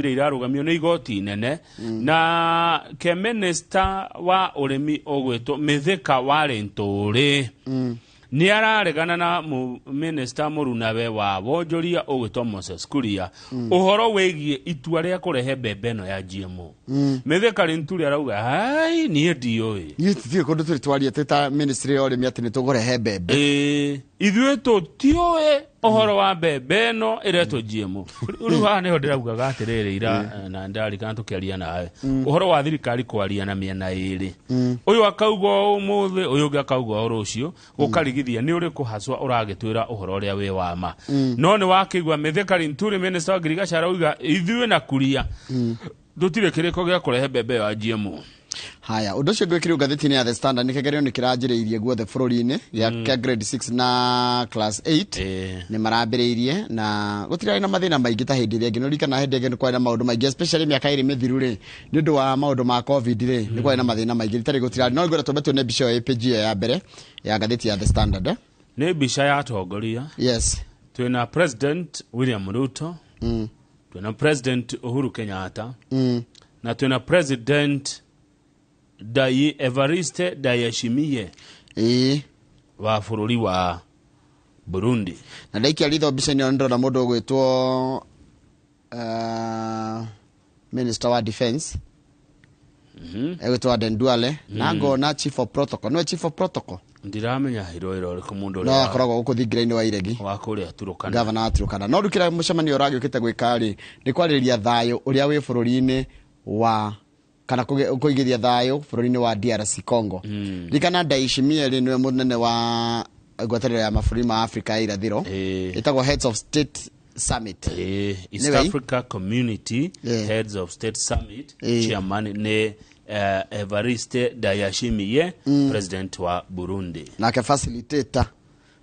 Irarũgamio nĩ igoti inene na ke minista wa ũrĩmi ũgwĩtwo Mithika wa Linturi nĩ araregana na minista mũrunawe wa wonjoria ũgwĩtwo Moses Kuria ũhoro wĩgiĩ itua rĩa kũrehe mbembe ĩno ya GMO. Mithika Linturi arauga, "Ai, niĩ ndiũĩ." Niĩ tũtirĩ kũndũ tũrĩ twaria twĩ ta ministry ya ũrĩmi atĩ nĩ tũkũrehe mbembe. Ĩĩ, ithuĩ tũtiũĩ ũhoro wa mbembe ĩno ĩretwo GMO. Rĩu haha nĩho ndĩraugaga atĩrĩrĩ ira na ndarikana tũkĩaria nawe ũhoro wa thirikari kwaria na mĩena ĩrĩ, ũyũ akauga ũũ ũmũthĩ, ũyũ ũngĩ akauga ũũ rũciũ, gũkarigithia nĩ ũrĩkũ haswa ũragĩtwĩra ũhoro ũrĩa wĩ wa ma. No nĩ wakĩigua Mithika Linturi, minister wa ngirigaca, arauga ithuĩ na Kuria tũtirĩ kĩrĩko gĩa kũrehe mbembe ĩyo ya GMO. Haya, ũndũ ũcio ngwĩkĩrwo ngathĩti-inĩ ya The Standard nĩ kĩgerio nĩ kĩranjĩrĩirie guothe bũrũri-inĩ gĩa grade 6 na class 8. Nĩ marambĩrĩirie na gũtirarĩ na mathĩna maingĩ ta hĩndĩ ĩrĩa ĩngĩ. Nĩ ũririkana hĩndĩ ĩngĩ nĩ kwarĩ na maũndũ maingĩ, especially mĩaka 2 mĩthiru rĩ, nĩ ũndũ wa maũndũ ma COVID rĩ, nĩ kwarĩ na mathĩna maingĩ. Rita rĩ gũtirarĩ, no ngwenda twambe tuone mbica ĩyo ĩ page ĩyo ya mbere ya ngathĩti ya The Standard, eh? Nĩ mbica ya atongoria. Twĩna President William Ruto, twĩna President Uhuru Kenyatta, na twĩna President Dayi Evariste Ndayishimiye wa bũrũri wa Burundi. Na ndaikia ritho mbica-inĩ ĩyo nĩ ndĩrona mũndũ ũgwĩtwo minister wa defense egwĩtwo Aden Duale, na ngona chief of protocol, nĩwe chief of protocol. Ndiramenya hiro ĩro ũrĩkũ mũndũ no ũrĩa akoragwo gũkũ thingira-inĩ wa iregi wa kũrĩa Turukana. Gavana wa Turukana. No rĩu kĩrĩa mũcemanio ũragĩũkĩte gwĩka rĩ, nĩ kwarĩrĩria thayũ ũrĩa wĩ bũrũri-inĩ wa kana kũigithia thayũ bũrũri-inĩ wa DRC Congo. Ririkana Ndayishimiye rĩ, nĩwe mũnene wa ngwatanĩro ya mabũrũri ma Afrika ya irathĩro, ĩtagwo Heads of State Summit. East Nĩwe? Africa Community Heads of State Summit. Chairman nĩ Evariste Ndayishimiye, president wa Burundi. Nake facilitator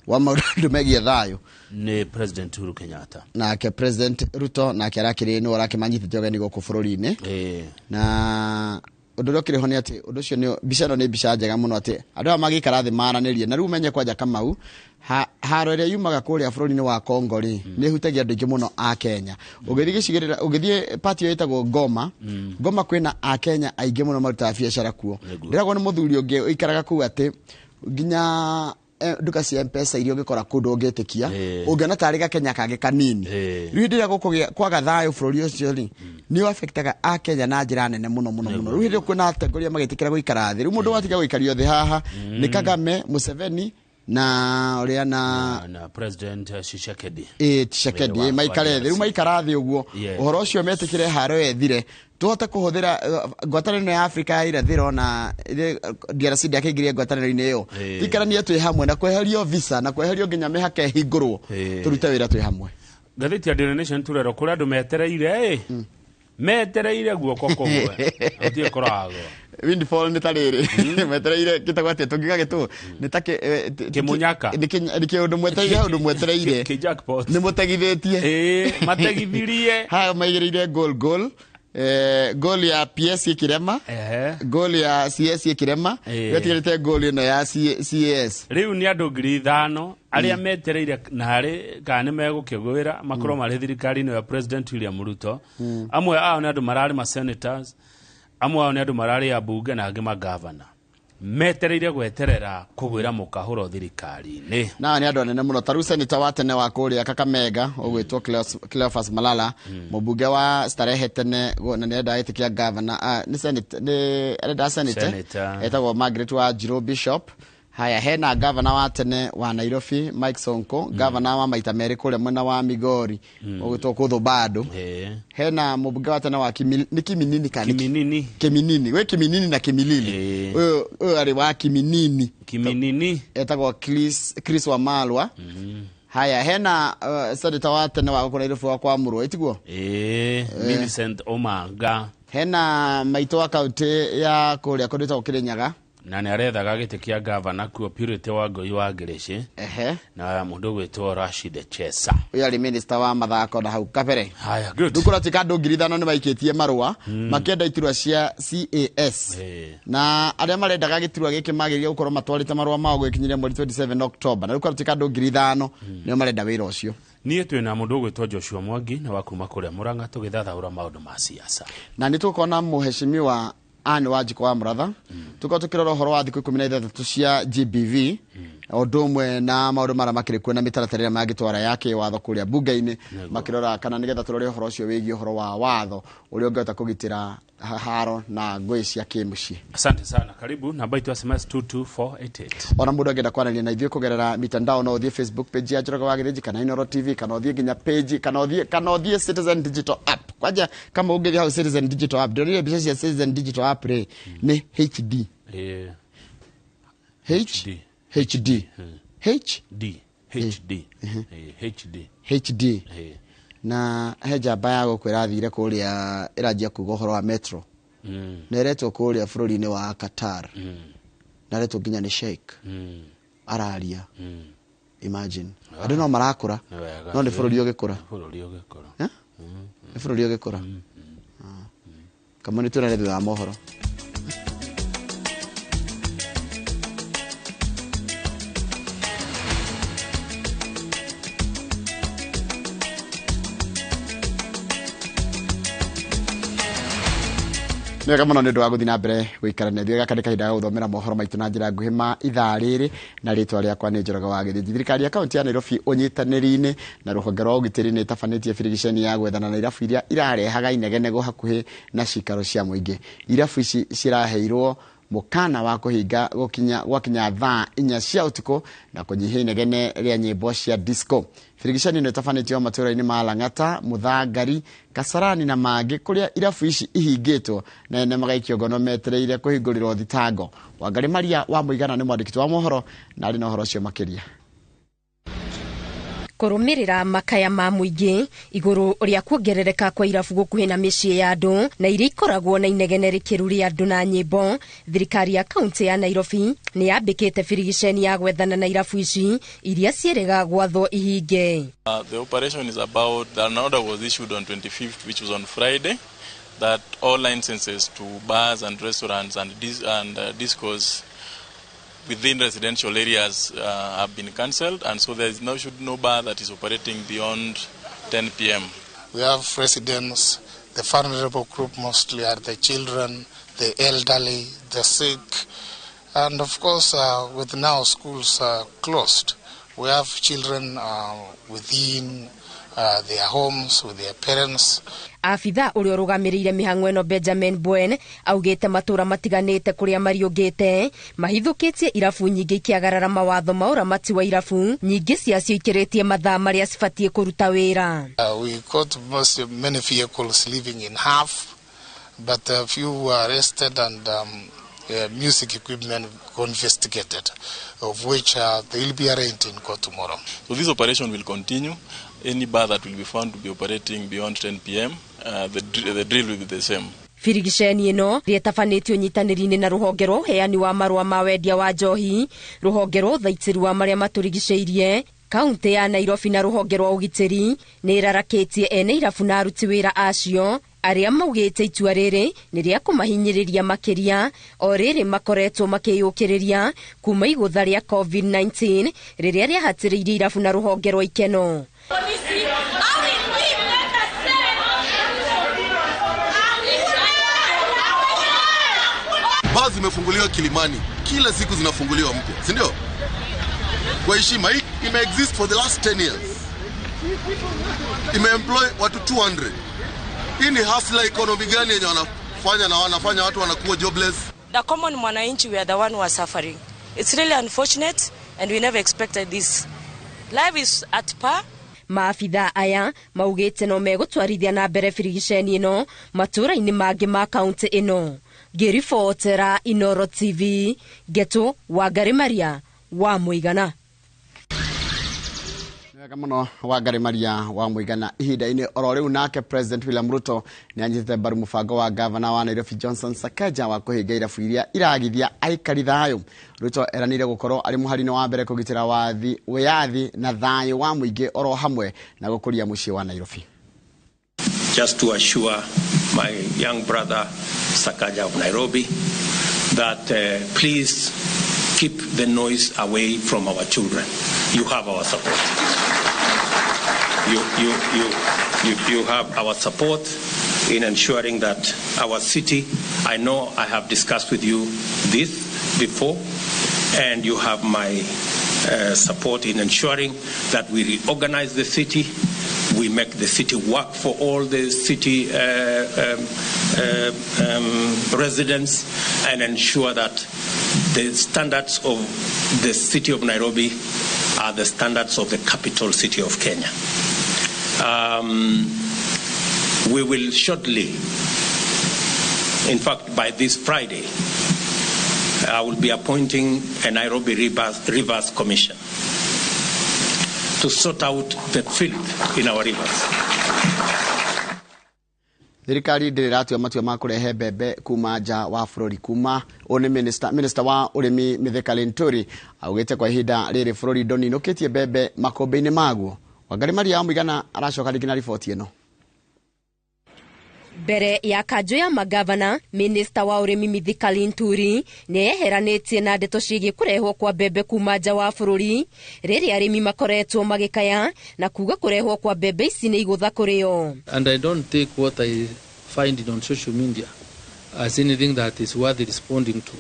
wa maũndũ megiĩ thayũ nĩ President Uhuru Kenyatta. Nake President Ruto nake arakĩrĩ nĩwe ũrakĩmanyitĩte ũgeni gũkũ bũrũri-inĩ. Na ũndũ ũrĩa ũkĩrĩ ho nĩ atĩ ũndũ ũcio nĩ mbica ĩno nĩ mbica njega mũno atĩ andũ aya magĩikara thĩ maranĩrie. Na rĩu ũmenye kwanja Kamau, haro ĩrĩa yumaga kũrĩa bũrũri-inĩ wa Congo rĩ, nĩ ĩhutagia andũ aingĩ mũno a Kenya. Ũgĩthiĩ gĩcigĩrĩra, ũgĩthiĩ party ĩyo ĩtagwo Goma, Goma kwĩna a Kenya aingĩ mũno marutaga biacara kuo. Ndĩragwo nĩ mũthuri ũngĩ ũikaraga kũu atĩ nginya nduka cia Mpesa iria ũngĩkora kũndũ ũngĩtĩkia ũngĩona tarĩ gakenya kangĩ kanini. Rĩu hĩndĩ ĩrĩa gũkũgĩa kwaga thayũ bũrũri ũcio rĩ, nĩ affectaga a Kenya na njĩra nene mũno mũno mũno. Rĩu hĩndĩ ĩyo kwĩna atongoria magĩtĩkĩra gũikara thĩ, rĩu mũndũ watiga gũikario thĩ haha nĩ Kagame, Museveni na ũrĩa na na President Tshisekedi. Ĩ, Tshisekedi. Maikare thĩ rĩu, maikara thĩ ũguo, ũhoro ũcio metĩkĩre haro ethire tũhote kũhũthĩra ngwatanĩro ya Afrika ya irathĩro na DRC ndĩakĩingĩria ngwatanĩro-inĩ ĩyo. Tũikaranie twĩ hamwe na kweherio visa na kweherio nginya mĩhaka ĩhingũrwo, tũrute wĩra twĩ hamwe. Ngathĩti ya Daily Nation turero kũrĩa andũ metereire ĩ metereire guoko kũmwe gũtirĩ kũragwo. Windfall nĩ ta rĩrĩ mwetereire kĩtagwo atĩa tũngiuga gĩtũ nĩ ta Kĩmunyaka. Nĩ kĩũndũ mwetereire, ũndũ mwetereire. Kĩ jackpot. Nĩ mũtegithĩtie. Ĩ, mategithirie. Haya maigĩrĩire goal goal goal ya PS ĩkĩrema, goal ya CS ĩkĩrema. Gũtigĩrĩte goal ĩno ya CAS. Rĩu nĩ andũ 5,000 arĩa metereire na harĩ kana nĩ megũkĩgwĩra makorwo marĩ thirikari-inĩ ya President William Ruto. Amwe ao nĩ andũ mararĩ ma senators, amwe ao nĩ andũ mararĩ ambunge na angĩ magavana, metereire gweterera kũgwĩra mũkahũro thirikari-inĩ. Na nĩ andũ anene mũno, ta rĩu senator wa tene wa kũrĩa Kakamega ũgwĩtwo Cleophas Malala, mũmbunge wa Starehe tene na nĩ arendaga gĩtĩ kĩa governor, nĩ senate, nĩ arenda senate. Senator. Etagwo Margaret Wanjiru Bishop. Haya, hena gavana wa tene wa Nairobi Mike Sonko, gavana wa maita merĩ kũrĩa mwena wa Migori ũgwĩtwo Kũthũ bado. Hena mũmbunge wa tene wa nĩ Kiminini kana nĩ Kiminini. Kiminini, wĩ Kiminini na Kimilili. Ũyũ arĩ wa Kiminini. Kiminini. Etagwo Chris Wamalwa. Haya, hena senator wa tene wa gũkũ Nairobi wa Kwamũrwo, ĩtiguo? Ĩ, Millicent Omanga. Hena maitũ wa kaunti ya kũrĩa kũndũ ĩtagwo Kĩrĩnyaga. Na nĩ arethaga gĩtĩ kĩa gavana kuo, Purity Wangũi wa Ngĩrĩcĩ, na mũndũ ũgwĩtwo Rashid Chesa. Ũyũ arĩ minister wa mathako na hau kabere. Haya, good. Rĩu kũratuĩka andũ 5,000 nĩ maikĩtie marũa makĩenda iturwa cia CAS, na arĩa marendaga gĩturwa gĩkĩ magĩrĩire gũkorwo matwarĩte marũa mao gwĩkinyĩria mweri 27 October, na rĩu kũratuĩka andũ 5,000 nĩo marenda wĩra ũcio. Niĩ twĩna mũndũ ũgwĩtwo Joshua Mwangi na wa kuma kũrĩa Murang'a tũgĩthathaũra maũndũ ma siasa. Na nĩ tũkona mũheshimiwa Anne Wanjikũ wa Mũratha, tũkorwo tũkĩrora ũhoro wa thikũ 16 cia GBV, ũndũ ũmwe na maũndũ marĩa makĩrĩ kuo na mĩtaratara ĩrĩa mangĩtwara ya kĩwatho kũrĩa bunge-inĩ, makĩrora kana nĩgetha tũrore ũhoro ũcio wĩgiĩ ũhoro wa watho ũrĩa ũngĩhota kũgitĩra haro na ngũĩ cia kĩmũciĩ. Asante sana, karibu. Namba itũ ya SMS 22488. Ona mũndũ angĩenda kwaranĩria na ithuĩ kũgerera mitandao, no ũthiĩ Facebook page ya Njoroge wa Gĩthĩnji kana Inooro TV, kana ũthiĩ nginya page, kana ũthiĩ Citizen Digital App. Kwanja kama ũngĩthiĩ hau Citizen Digital App, ndĩronire mbica cia Citizen Digital App rĩ, nĩ HD. H HD. HD H D HD. HD. HD. Na he njamba ya gũkũ ĩrathire kũrĩa ĩranjia kuga ũhoro wa metro, na ĩretwo kũrĩa bũrũri-inĩ wa Qatar, na ĩretwo nginya nĩ sheikh araria. Imagine, andũ no marakũra. Nĩ wega. No nĩ bũrũri ũgĩkũra. Bũrũri ũgĩkũra. Eh? Nĩ bũrũri ũgĩkũra. Kamwe nĩ tuonane thutha wa mohoro. Nĩ wega mũno nĩ ũndũ wa gũthiĩ na mbere gũikarania ithuĩ. Gaka nĩ kahinda ga gũthomera mohoro maitũ na njĩra nguhĩ ma ithaa rĩrĩ, na rĩtwa rĩakwa nĩ Njoroge wa Gĩthĩnji. Thirikari ya kaunti ya Nairobi ũnyitanĩri-inĩ na rũhonge rwa ũgitĩri nĩ ĩtabanĩtie birigiceni ya gwethana na irabu iria irarehaga inegene hakuhĩ na cikaro cia mũingĩ. Irabu ici ciraheirwo mũkana wa kũhinga gũkinya gwakinya thaa 4 cia ũtukũ na kũnyihia inegene rĩa nyĩmbo cia disco. Birigiceni ĩno ĩtabanĩtio matũũra-inĩ ma Lang'ata, Mũthangari, Kasarani na mangĩ, kũrĩa irabu ici ihingĩtwo na ene magaikio ngono metereire kũhingũrĩrwo thitango. Wangarĩ Maria wa Mũigana nĩ mwandĩki wa mohoro na arĩ na ũhoro ũcio makĩria. Kũrũmĩrĩra makaya ma mũingĩ igũrũ rĩa kuongerereka kwa irabu gũkuhĩ na mĩciĩ ya andũ na iria ikoragwo na inegene rĩkĩru rĩa andũ na nyĩmbo, thirikari ya kaunti ya Nairobi nĩ yambĩkĩte birigiceni ya gwethana na irabu ici iria ciĩrĩga gwathwo ihinge. The operation is about, an order was issued on 25th, which was on Friday, that all licenses to bars and restaurants and discos within residential areas have been cancelled, and so there is no, should no bar that is operating beyond 10 p.m. We have residents, the vulnerable group mostly are the children, the elderly, the sick, and of course with now schools closed, we have children within their homes with their parents. Abitha ũrĩa ũrũgamĩrĩire mĩhang'o ĩno Benjamin Bwen augĩte matũra matiganĩte kũrĩa mariũngĩte mahithũkĩtie irabu nyingĩ ikĩagarara mawatho ma ũramati wa irabu, nyingĩ ciacio ikĩrĩtie mathaa marĩa cibatiĩ kũruta wĩra. We caught most many vehicles leaving in half, but a few were arrested and music equipment confiscated, of which they will be arraigned in court tomorrow. So this operation will continue. Any bar that will be found to be operating beyond 10 p.m., the drill will be the same. Birigiceni ĩno ĩtabanĩtio nyitanĩri-inĩ na rũhonge rwa ũheani wa marũa ma wendia wa njohi, rũhonge rwa ũthaitĩri wa marĩa matũrigicĩirie kaunti ya Nairobi na rũhonge rwa ũgitĩri. Nĩ ĩrarakĩtie ene irabu na aruti wĩra acio arĩa maugĩte itua rĩrĩ nĩ rĩa kũmahinyĩrĩria makĩria o rĩrĩ makoretwo makĩyũkĩrĩria kuma igũtha rĩa COVID-19 rĩrĩa rĩahatĩrĩirie irabu na rũhonge rwa ikeno. Polisi, I will leave, let us say. Baa zimefunguliwa Kilimani, kila siku zinafunguliwa mpya, si ndio? Kwa heshima, hii ime-exist for the last 10 years, imeemploy watu 200. Hii ni hustler economy gani yenye wanafanya na wanafanya watu wanakuwa jobless? The common mwananchi, we are the one who are suffering. It's really unfortunate and we never expected this. Life is at par. Maabitha aya maugĩte no megũtwarithia na mbere birigiceni ĩno matũũra-inĩ mangĩ ma kaunti ĩno. Ngĩribotera Inoro TV Ngeto, Wangarĩ Maria wa Mũigana. Wega mũno Wangarĩ Maria wa Mũigana. Ihinda-inĩ oro rĩu, nake President William Ruto nĩ anyitĩte mbaru mũbango wa gavana wa Nairobi Johnson Sakaja wa kũhinga irabu iria iragithia aikari thayũ. Ruto eranĩire gũkorwo arĩ mũhari-inĩ wa mbere kũgitĩra wathi wĩyathi na thayũ wa mũingĩ oro hamwe na gũkũria mũciĩ wa Nairobi. Just to assure my young brother Sakaja of Nairobi that please keep the noise away from our children. You have our support. You have our support in ensuring that our city, I know I have discussed with you this before, and you have my support in ensuring that we reorganize the city, we make the city work for all the city residents, and ensure that the standards of the city of Nairobi are the standards of the capital city of Kenya. We will shortly, in fact by this Friday, I will be appointing a Nairobi Rivers Commission to sort out the filth in our rivers. Thirikari ndĩrĩ ĩratua matua ma kũrehe mbembe kuma nja wa bũrũri. Kuma ũyũ nĩ minister wa ũrĩmi Mithika Linturi augĩte kwa ihinda rĩrĩ bũrũri ndũninũkĩtie mbembe makũmbĩ-inĩ maguo. Wangari Maria wa Mũigana aracoka rĩngĩ na riboti ĩno. Mbere ya kanjũ ya magavana, minista wa ũrĩmi Mithika Linturi nĩeheranĩtie na ndeto ciĩgiĩ kũrehwo kwa mbembe kuma nja wa bũrũri rĩrĩa arĩmi makoretwo magĩkaya na kuga kũrehwo kwa mbembe ici nĩ igũtha kũrĩ o. And I don't take what I find on social media as anything that is worth responding to,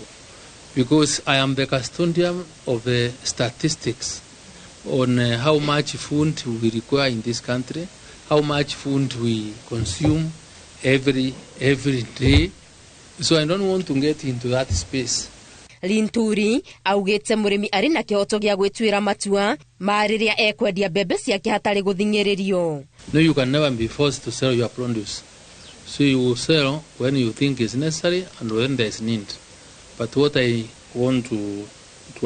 because I am the custodian of the statistics on how much food we require in this country, how much food we consume every day. So I don't want to get into that space. Linturi augĩte mũrĩmi arĩ na kĩhoto gĩa gwĩtuĩra matua ma rĩrĩa ekwendia mbembe ciake hatarĩ gũthing'ĩrĩrio. No, you can never be forced to sell your produce. So you will sell when you think is necessary and when there is need. But what I want to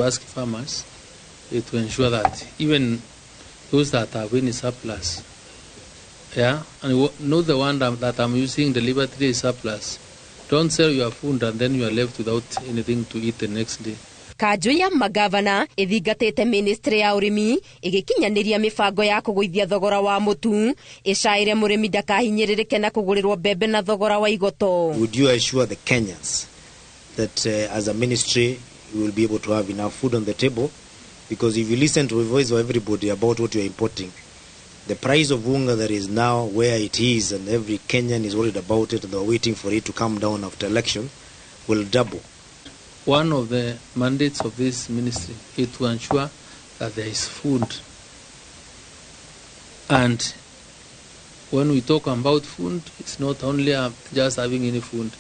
ask farmers is to ensure that even those that have any surplus, yeah, and not the one that I'm using deliberately surplus. Don't sell your food and then you are left without anything to eat the next day. Kanjũ ya magavana ĩthingatĩte ministry ya ũrĩmi ĩgĩkinyanĩria mĩbango ya kũgũithia thogora wa mũtu ĩcaĩre mũrĩmi ndakahinyĩrĩrĩke na kũgũrĩrwo mbembe na thogora wa igoto. Would you assure the Kenyans that as a ministry we will be able to have enough food on the table? Because if you listen to the voice of everybody about what you are importing, the price of unga that is now where it is, and every Kenyan is worried about it and they're waiting for it to come down after election, will double. One of the mandates of this ministry is to ensure that there is food. And when we talk about food, it's not only just having any food.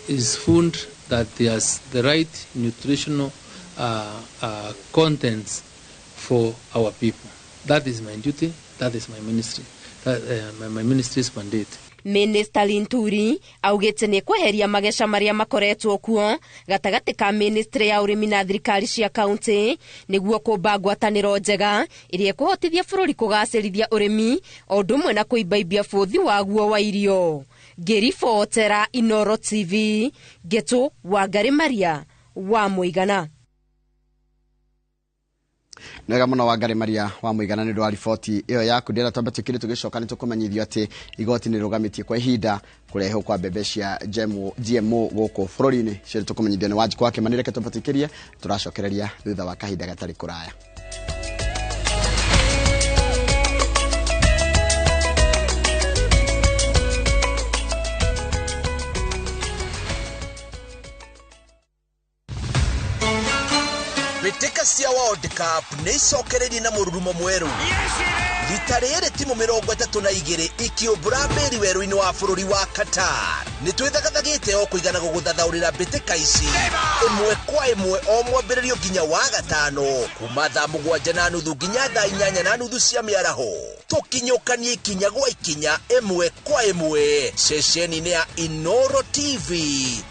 It's food that has the right nutritional contents for our people. That is my duty. That is my ministry. That, my ministry's mandate. Minister Linturi augĩte nĩ kweheria mageca marĩa makoretwo kuo gatagatĩ ka ministry ya ũrĩmi na thirikari cia kaunti nĩguo kũmba ngwatanĩro njega ĩrĩa ĩkũhotithia bũrũri kũgacĩrithia ũrĩmi o ũndũ ũmwe na kũimbaimbia bũthi waguo wa irio. Ngĩribotera Inoro TV, Ngetu Wangari Maria wa Mũigana. Nega muno Wangari Maria wa Mũigana nĩ ũndũ wa riboti ĩyo yaku. Ndĩrenda twambe twĩkĩre tũgĩcoka nĩ tũkũmenyithio atĩ igoti nĩ rĩrũgamĩtie kwa ihinda kũrehwo kwa mbembe cia GMO gũkũ bũrũri-inĩ. Cio tũkũmenyithio nĩ Wanjikũ wa Kĩmani. Reke twambe twĩkĩrie, tũracokereria thutha wa kahinda gatarĩ kũraya. Mbĩtĩka cia World Cup nĩ icokereirie na mũrurumo mwerũ. Rita rĩrĩ timu 32 ikĩũmbũra mbĩri werũ-inĩ wa bũrũri wa Qatar. Nĩ twĩthagathagĩte o kũigana gũgũthathaũrĩra mbĩtĩka ici ĩmwe kwa ĩmwe o mwambĩrĩrio nginya wa gatano kuma thaa 7:30 nginya thaa 8:30 cia mĩaraho. Tũkinyũkanie ikinya gwa ikinya ĩmwe kwa ĩmwe ceceni-inĩ ya Inoro TV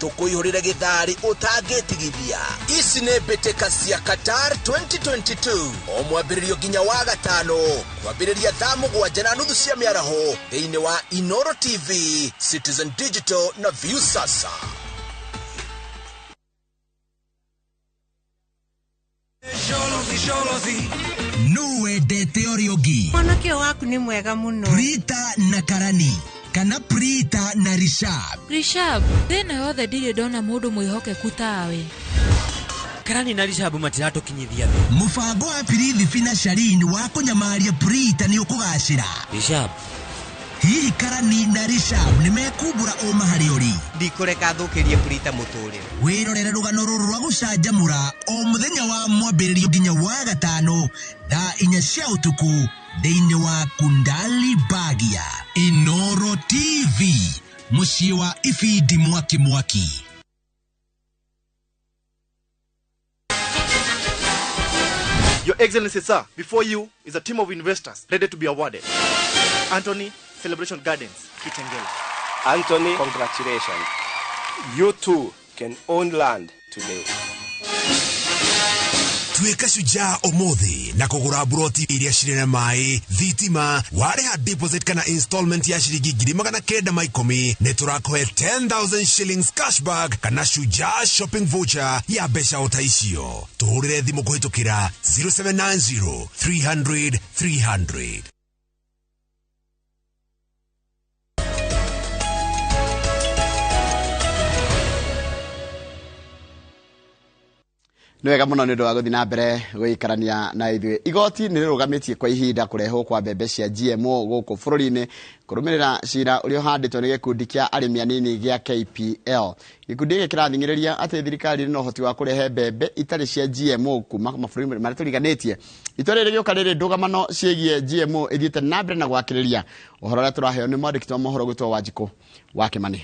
tũkũihũrĩre gĩtharĩ ũtangĩtigithia. Ici nĩ mbĩtĩka cia Qatar 2022 o mwambĩrĩrio nginya wa gatano kwambĩrĩria thaa 7:30 cia mĩaraho thĩinĩ wa Inoro TV, Citizen Digital na Viusasa. Nuwendete ũrĩa ũngĩ. Mwanake ũyũ waku nĩ mwega mũno. Prita na Karani kana Prita na Rishab. Rishab, thĩna yothe ndirĩ ndona mũndũ mwĩhokeku tawe. Karani na Rishabu matiratũkinyithia thĩ. Mũbango wa Pirithi na Sharin wa kũnyamaria Prita nĩ ũkũgacĩra. Rishabu. Hihi Karani na Rishab nĩ mekumbũra ũma harĩ ũrĩ? Ndikũreka thũkĩrie Prita mũtũrĩre. Wĩrorere rũgano rũrũ rwa gũcanjamũra o mũthenya wa mwambĩrĩrio nginya wa gatano thaa 4 cia ũtukũ thĩinĩ wa Kundali Bagia. Inoro TV, mũciĩ wa ibindi mwaki mwaki. Your Excellency, sir, before you is a team of investors ready to be awarded. Anthony, Celebration Gardens, Kitengela. Anthony, congratulations. You too can own land today. Tuĩka shujaa ũmũthĩ na kũgũra buroti iria cirĩ na maĩ, thitima, warĩha deposit kana installment ya ciringi 910,000 nĩ tũrakũhe 10,000 shillings cashback kana shujaa shopping voucher ya mbeca o ta icio. Tũhũrĩre thimũ kũhĩtũkĩra 0790 300 300. Nĩ wega mũno nĩ ũndũ wa gũthiĩ na mbere gũikarania na ithuĩ. Igoti nĩ rĩrũgamĩtie kwa ihinda kũrehwo kwa mbembe cia GMO gũkũ bũrũri-inĩ kũrũmĩrĩra cira ũrĩa ũhandĩtwo nĩ gĩkundi kĩa arĩmi anini gĩa KPL. Gĩkundi gĩkĩ kĩrathing'ĩrĩria atĩ thirikari ĩrĩ na ũhoti wa kũrehe mbembe itarĩ cia GMO kuma mabũrũri marĩa tũriganĩtie. Itua rĩrĩ rĩgĩũka rĩrĩ ndũgamano ciĩgiĩ GMO ithiĩte na mbere na gwakĩrĩria. Ũhoro ũrĩa tũraheo nĩ mwandĩki wa mohoro gwĩtwo Wanjikũ wa Kĩmani.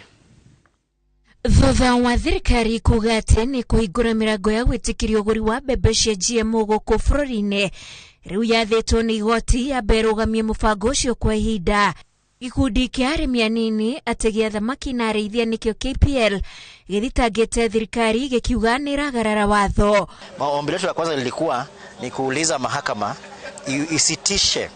Thutha wa thirikari kuga atĩ nĩ kũhingũra mĩrango ya gwĩtĩkĩria ũgũri wa mbembe cia GMO gũkũ bũrũri-inĩ, rĩu yathĩtwo nĩ igoti yambe ĩrũgamie mũbango ũcio kwa ihinda. Gĩkundi kĩa arĩmi anini ategi a thamaki na arĩithia nĩkĩo KPL gĩthitangĩte thirikari gĩkiuga nĩ ĩragarara watho. Ombi letu la kwanza lilikuwa ni kuuliza mahakama isitishe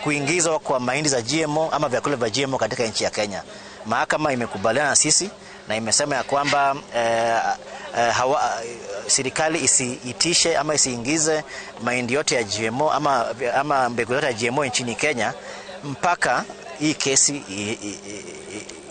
kuingizwa kwa mahindi za GMO ama vyakula vya GMO katika nchi ya Kenya. Mahakama imekubaliana na sisi na imesema ya kwamba serikali isiitishe ama isiingize mahindi yote ya GMO ama mbegu yote ya GMO nchini Kenya mpaka hii kesi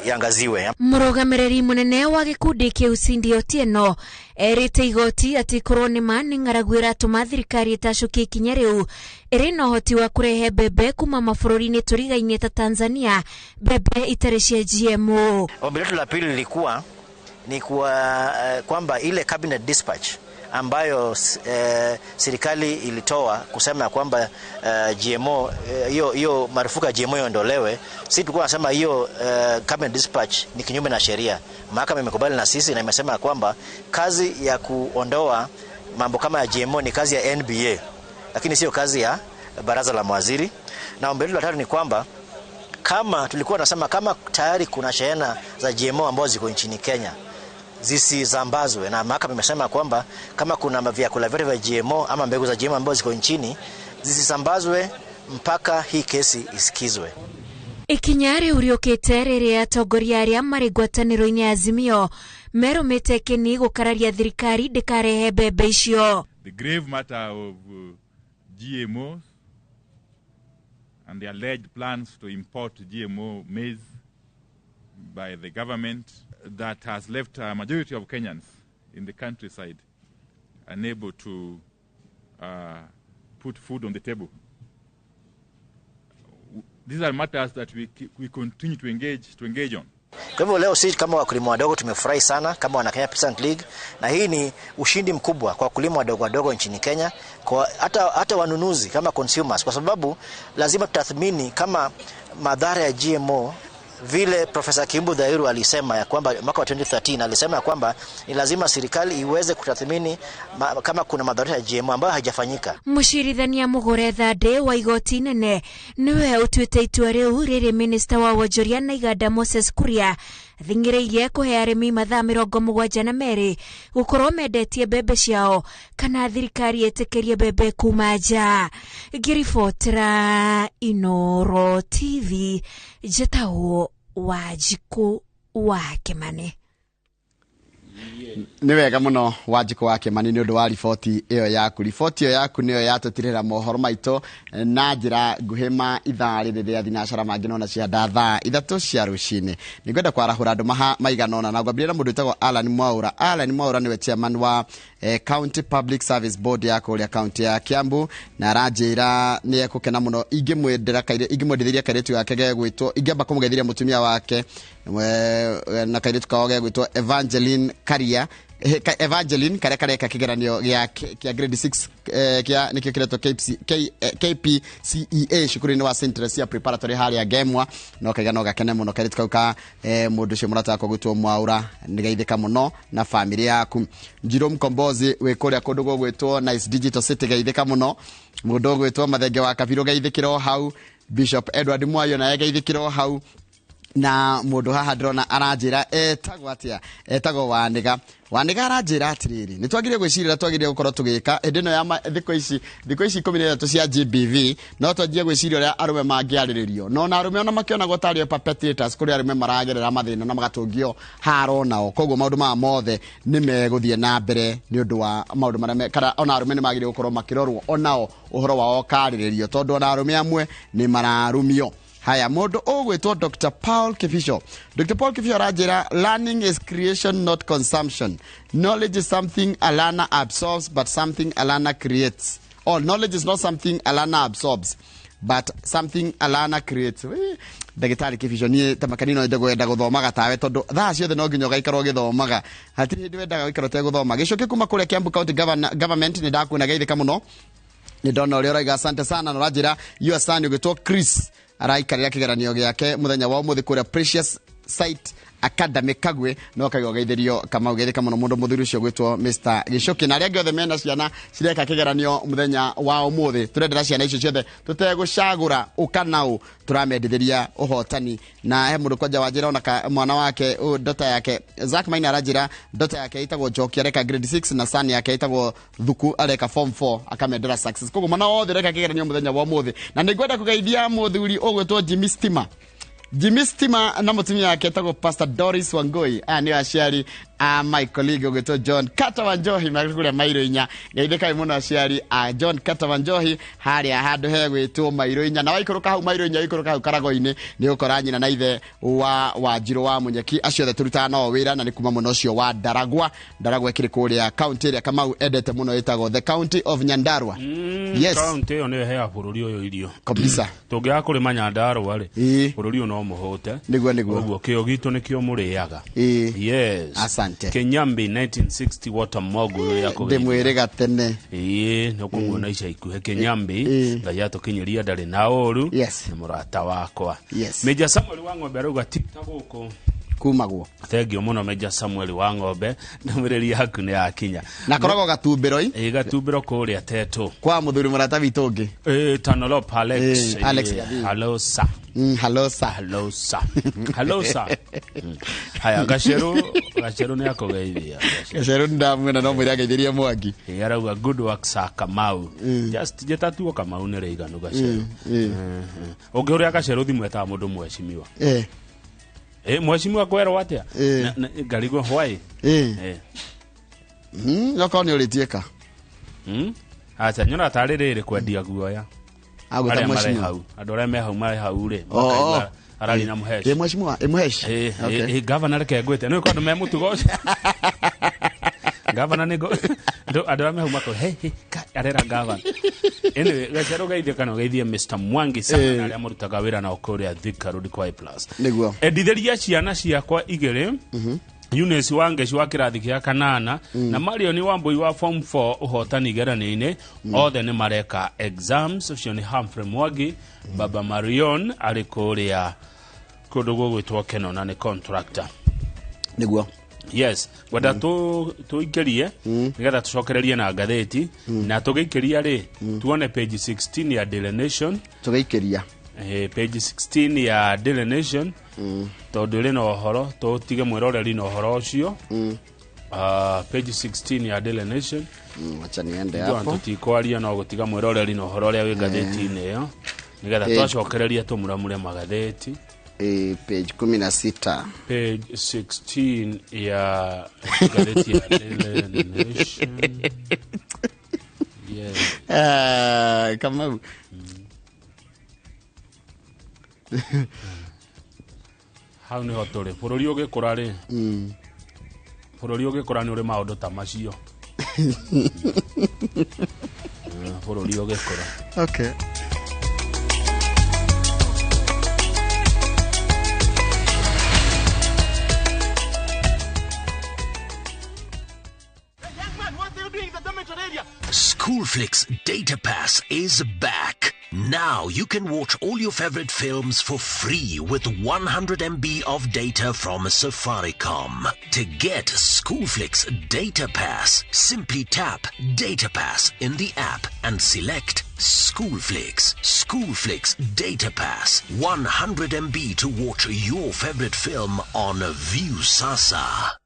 iangaziwe. Mũrũgamĩrĩri mũnene wa gĩkundi kĩu Cindy Otieno erĩte igoti atĩ korwo nĩ ma nĩ ng'aragu ĩratũma thirikari ĩtacũkie ikinya rĩu ĩrĩ na ũhoti wa kũrehe mbembe kuma mabũrũri-inĩ tũrigainie ta Tanzania, mbembe itarĩ cia GMO. Ombi letu la pili lilikuwa ni kwamba ile cabinet dispatch ambayo serikali ilitoa kusema kwamba GMO hiyo marufuku ya GMO iondolewe, sisi tulikuwa tunasema hiyo cabinet dispatch ni kinyume na sheria. Mahakama imekubali na sisi na imesema kwamba kazi ya kuondoa mambo kama ya GMO ni kazi ya NBA, lakini sio kazi ya baraza la mawaziri. Na ombi la tatu ni kwamba kama tulikuwa tunasema kama tayari kuna shehena za GMO ambazo ziko nchini Kenya zisizambazwe, na mahakama imesema kwamba kama kuna vyakula vyote vya GMO ama mbegu za GMO ambazo ziko nchini zisisambazwe mpaka hii kesi isikizwe. Ikinya rĩu rĩũkĩte rĩrĩa atongoria arĩa marĩ ngwatanĩro-inĩ ya Azimio merũmĩte kĩni gũkararia thirikari ndĩkarehe mbembe icio. The grave matter of GMOs and the alleged plans to import GMO maize by the government that has left a majority of Kenyans in the countryside unable to put food on the table. These are matters that we continue to engage on. Kwa hivyo leo sisi kama wakulima wadogo tumefurahi sana kama wana Kenya Peasant League, na hii ni ushindi mkubwa kwa wakulima wadogo wadogo nchini Kenya, kwa hata wanunuzi kama consumers, kwa sababu lazima tutathmini kama madhara ya GMO vile Profesa Kimbu Dhairu alisema ya kwamba mwaka wa 2013 alisema ya kwamba ni lazima serikali iweze kutathmini kama kuna madhara ya GMO ambayo haijafanyika. Mũcirithania Mugure Thande wa igoti nene niwe ũtuĩte itua rĩu rĩrĩ minista wa wonjoria na iganda Moses Kuria athing'ĩrĩirie kũhe arĩmi mathaa 72 gũkorwo mendetie mbembe ciao kana thirikari ĩtĩkĩrie mbembe kuma nja. Ngĩribotera Inoro TV njĩtagwo Wanjikũ wa Kĩmani. Nĩ wega mũno Wanjikũ wa Kĩmani nĩ ũndũ wa riboti ĩyo yaku. Riboti ĩyo yaku nĩyo yatũtirĩra mohoro maitũ na njĩra nguhĩ ma ithaa rĩrĩ rĩa thinacara mangĩ nona cianda thaa 3 cia rũcinĩ. Nĩngwenda kwarahũra andũ maha maigana ũna na ngwambĩrĩria na mũndũ wĩtagwo Alan Mwaura. Alan Mwaura nĩwe chairman wa County Public Service Board ya kũrĩa county ya Kiambu, na aranjĩra nĩ ekũkena mũno ingĩmwendithĩria kairĩtu gake gegwĩtwo, ingĩamba kũmũgeithĩria mũtumia wake na kairĩtu kao gegwĩtwo Evangeline Karia. Evangeline karia kareka kĩgeranio gĩa grade 6 kĩa nĩkĩo kĩretwo KPCEA cukuru-inĩ wa St. Teresia Preparatory harĩa Ngemwa, no kaiga no gakene mũno kairĩtu kau ka mũndũ ũcio mũrata wakwa gwĩtwo Mwaura, nĩgeithĩka mũno na famĩlĩ yaku. Njirũ Mkombozi wĩ kũrĩa kũndũ gũgwĩtwo Nice Digital City, geithĩka mũno. Mũndũ ũgwĩtwo Mathenge wa Kabirũ, geithĩkĩra o hau. Bishop Edward Mwayo naye geithĩkĩra o hau. Na mũndũ haha ndĩrona aranjĩra etagwo atĩa, etagwo Wanĩga. Wanĩga aranjĩra atĩrĩrĩ, nĩ twagĩrĩire gwĩciria, twagĩrĩire gũkorwo tũgĩka hĩndĩ ĩno ya thikũ ici 13 cia GBV, no twanjie gwĩciria ũrĩa arũme mangĩarĩrĩrio. No na arũme ona makĩonagwo tarĩ o perpetrators, kũrĩ arũme maragerera mathĩna na magatũngio haro nao. Koguo maũndũ maya mothe nĩ megũthiĩ na mbere nĩ ũndũ wa maũndũ marĩa kana ona arũme nĩ magĩrĩire gũkorwo makĩrorwo onao ũhoro wao ũkarĩrĩrio, tondũ ona arũme amwe nĩ mararumio. Haya, mũndũ ũgwĩtwo Dr. Paul Kibisho. Dr. Paul Kibisho aranjĩra, learning is creation not consumption. Knowledge is something a learner absorbs but something a learner creates. Or knowledge is not something a learner absorbs but something a learner creates. Ndagĩtarĩ Kibisho, niĩ ta makani no ndegwenda gũthomaga tawe, tondũ thaa ciothe no nginya ũgaikara ũgĩthomaga, hatirĩ hĩndĩ wendaga gũikara ũtegũthoma. Gĩcoke kuma kũrĩa Kiambu County Government, nĩ ndakuona geithĩka mũno, nĩ ndona ũrĩa ũraiga asante sana, na ũranjĩra your son ũgĩtwo Chris araikarĩra kĩgeranio gĩake mũthenya wa ũmũthĩ kũrĩa Precious Sight Academy Kagwe, no kaiga ũgeithĩrio Kamau, geithĩka mũno mũndũ mũthuri ũcio gwĩtwo Mr. Gĩcũkĩ. Na arĩa angĩ othe mena ciana cireka kĩgeranio mũthenya wa ũmũthĩ, tũrendera ciana icio ciothe tũtegũcagũra ũ kana ũ, tũramendithĩria ũhotani. Na he mũndũ kwanja wanjĩra ona mwana wake, dota yake Zack Maina aranjĩra dota yake ĩtagwo Njoki areka grade 6, na son yake ĩtagwo Thuku areka form 4, akamendera success. Koguo mwana wothe areka kĩgeranio mũthenya wa ũmũthĩ. Na nĩngwenda kũgeithia mũthuri ũgwĩtwo Jimmy Stima. Jimmy Stima na mũtumia wake etagwo Pastor Doris Wangui. Aya nĩo aciari a my colleague ũgwĩtwo John Carter Wanjohi, marĩ kũrĩa Mairũ Inya. Geithĩkai mũno aciari a John Carter Wanjohi harĩa handũ hegwĩtwo Mairũ Inya. Na waikũrũka hau Mairũ Inya, waikũrũka hau Karago-inĩ, nĩ ũgũkora nyina na ithe wa Wanjirũ wa Munyeki. Acio othe tũrutaga nao wĩra, na nĩ kuma mũno ũcio wa Ndaragwa. Ndaragwa ĩkĩrĩ kũrĩa county ĩrĩa Kamau endete mũno ĩtagwo the county of Nyandarua. Yes. County ĩyo nĩyo ĩheaga bũrũri ũyũ irio. Kabisa. Tũngĩaga kũrĩma Nyandarua rĩ, bũrũri ũyũ no mũhũte. Nĩguo, nĩguo. Ũguo kĩo gitũ nĩkĩo mũrĩaga. Yes. Asante. Kinyambi 1960 Watamogu ũrĩa kũgeithia. Ndĩmwĩrĩga tene. Ĩĩ, nĩ ũkũmuona ica ikuhĩ Kinyambi. Ngai atũkinyĩria ndarĩ na ũru. Yes. Nĩ mũrata wakwa. Yes. Major Samuel wa Ng'ombe arauga ti ta gũkũ kumagwo. Thengio mũno Major Samuel wa Ng'ombe, ndũmĩrĩri yaku nĩ yakinya. Na koragwo gatumbĩro-i. Ĩĩ, gatumbĩro kũrĩa Tetũ. Kwa mũthuri mũrata witũ ũngĩ. Ĩĩ, Tanolop Alex. Ĩĩ, Alex Ĩĩ, Gathii. hello sir. Hello sir. Hello sir. Hello sir. Haya, Gacheru nĩ akũgeithia. Gacheru ndamuona no mwĩre ageithĩrie Mwangi. Ĩĩ, arauga good work sir Kamau. Just njĩta tuo Kamau nĩ rĩiganu Gacheru. Ũngĩhũrĩra Gacheru thimũ etaga mũndũ mheshimiwa. Mheshimiwa kwerwo atĩa? Ngarigwo why? Okorwo nĩ ũrĩtuĩka. Acha, nyona tarĩ rĩrĩ kwendia guoya. Agwĩta Arĩa marĩ mheshimiwa. hau, andũ arĩa me hau marĩ hau rĩ, makaigua arari na mũheshi. Mheshimiwa, mũheshi. Okay. Gavana reke ngwĩte, nĩ ũĩ andũ me mũtugo ũcio. Gavana nĩ andũ arĩa me hau makauga, hey, hey, arera gavana. Anyway, Gacheru geithie kana ũgeithie Mr. Mwangi sana na arĩa marutaga wĩra nao kũrĩa Thika Road kwa A plus. Nĩguo. Endithĩria ciana ciakwa igĩrĩ, Eunice Wangeci wa kĩrathi kĩa kanana na Marion Wambui wa form 4 ũhotani igeranio-inĩ, othe nĩ mareka exams. Ũcio nĩ Humphrey Mwangi, Baba Marion arĩ kũrĩa kũndũ gũgwĩtwo Keno na nĩ contractor. Nĩguo. Yes, ngwenda tũikĩrie nĩgetha tũcokererie na ngathĩti, na tũgĩikĩria rĩ tuone page 16 ya Daily Nation. Tũgĩikĩria. Page 16 ya Daily Nation, tondũ ĩrĩ na ũhoro, tũtige mwĩroreri na ũhoro ũcio. Page 16 ya Daily Nation. Wacha niende Ndio hapo. Tũtikwaria no gũtiga mwĩroreri na ũhoro ũrĩa wĩ ngathĩti-inĩ ĩyo, nĩgetha twacokereria tũmuramure magathĩti. Page 16. Page 16 ya ngathĩti ya Daily Nation. Yes. Kamau. Hau nĩho tũrĩ bũrũri ũgĩkũra rĩ, bũrũri ũgĩkũra nĩ ũrĩ maũndũ ta macio. Bũrũri ũgĩkũra. Okay. Schoolflix Data Pass is back. Now you can watch all your favorite films for free with 100 MB of data from Safaricom. To get Schoolflix Data Pass, simply tap Data Pass in the app and select Schoolflix. Schoolflix Data Pass, 100 MB to watch your favorite film on Viusasa.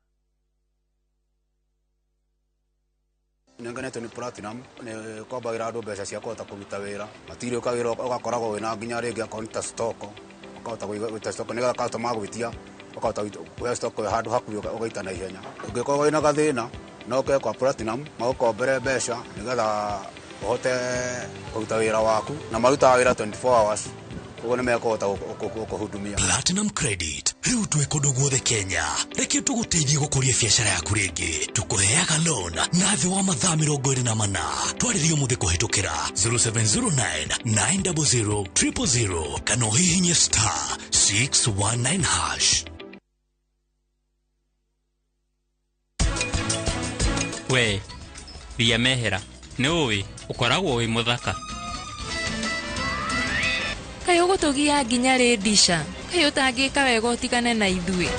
Nĩngenetio nĩ Platinum nĩ kwambagĩra andũ mbeca cia kũhota kũruta wĩra matirĩ ũkawĩra ũgakoragwo wĩna nginya rĩngĩ akorwo nĩ ta stock ũkahota gũita stock nĩgetha customer agwĩtia ũkahota kuoya stock ĩyo handũ hakuhĩ ũgaita na ihenya. Ũngĩkorwo wĩna gathĩna no ũke kwa Platinum magũkombere mbeca nĩgetha ũhote kũruta wĩra waku na marutaga wĩra 24 hours koguo nĩ mekũhota gũkũhudumia. Platinum Credit rĩu twĩ kũndũ guothe Kenya. Reke tũgũteithie gũkũria biacara yaku rĩngĩ. Tũkũheaga loan na thĩ wa mathaa 24. Twarĩrie ũmũthĩ kũhĩtũkĩra 0709 900 000 kana ũhihinye star 619 hash. We ria mehera nĩ ũĩ ũkoragwo wĩ mũthaka. Kaĩ ũgũtũgia nginya rĩ ndisha? Kaĩ ũtangĩka wega ũtigane na ithuĩ?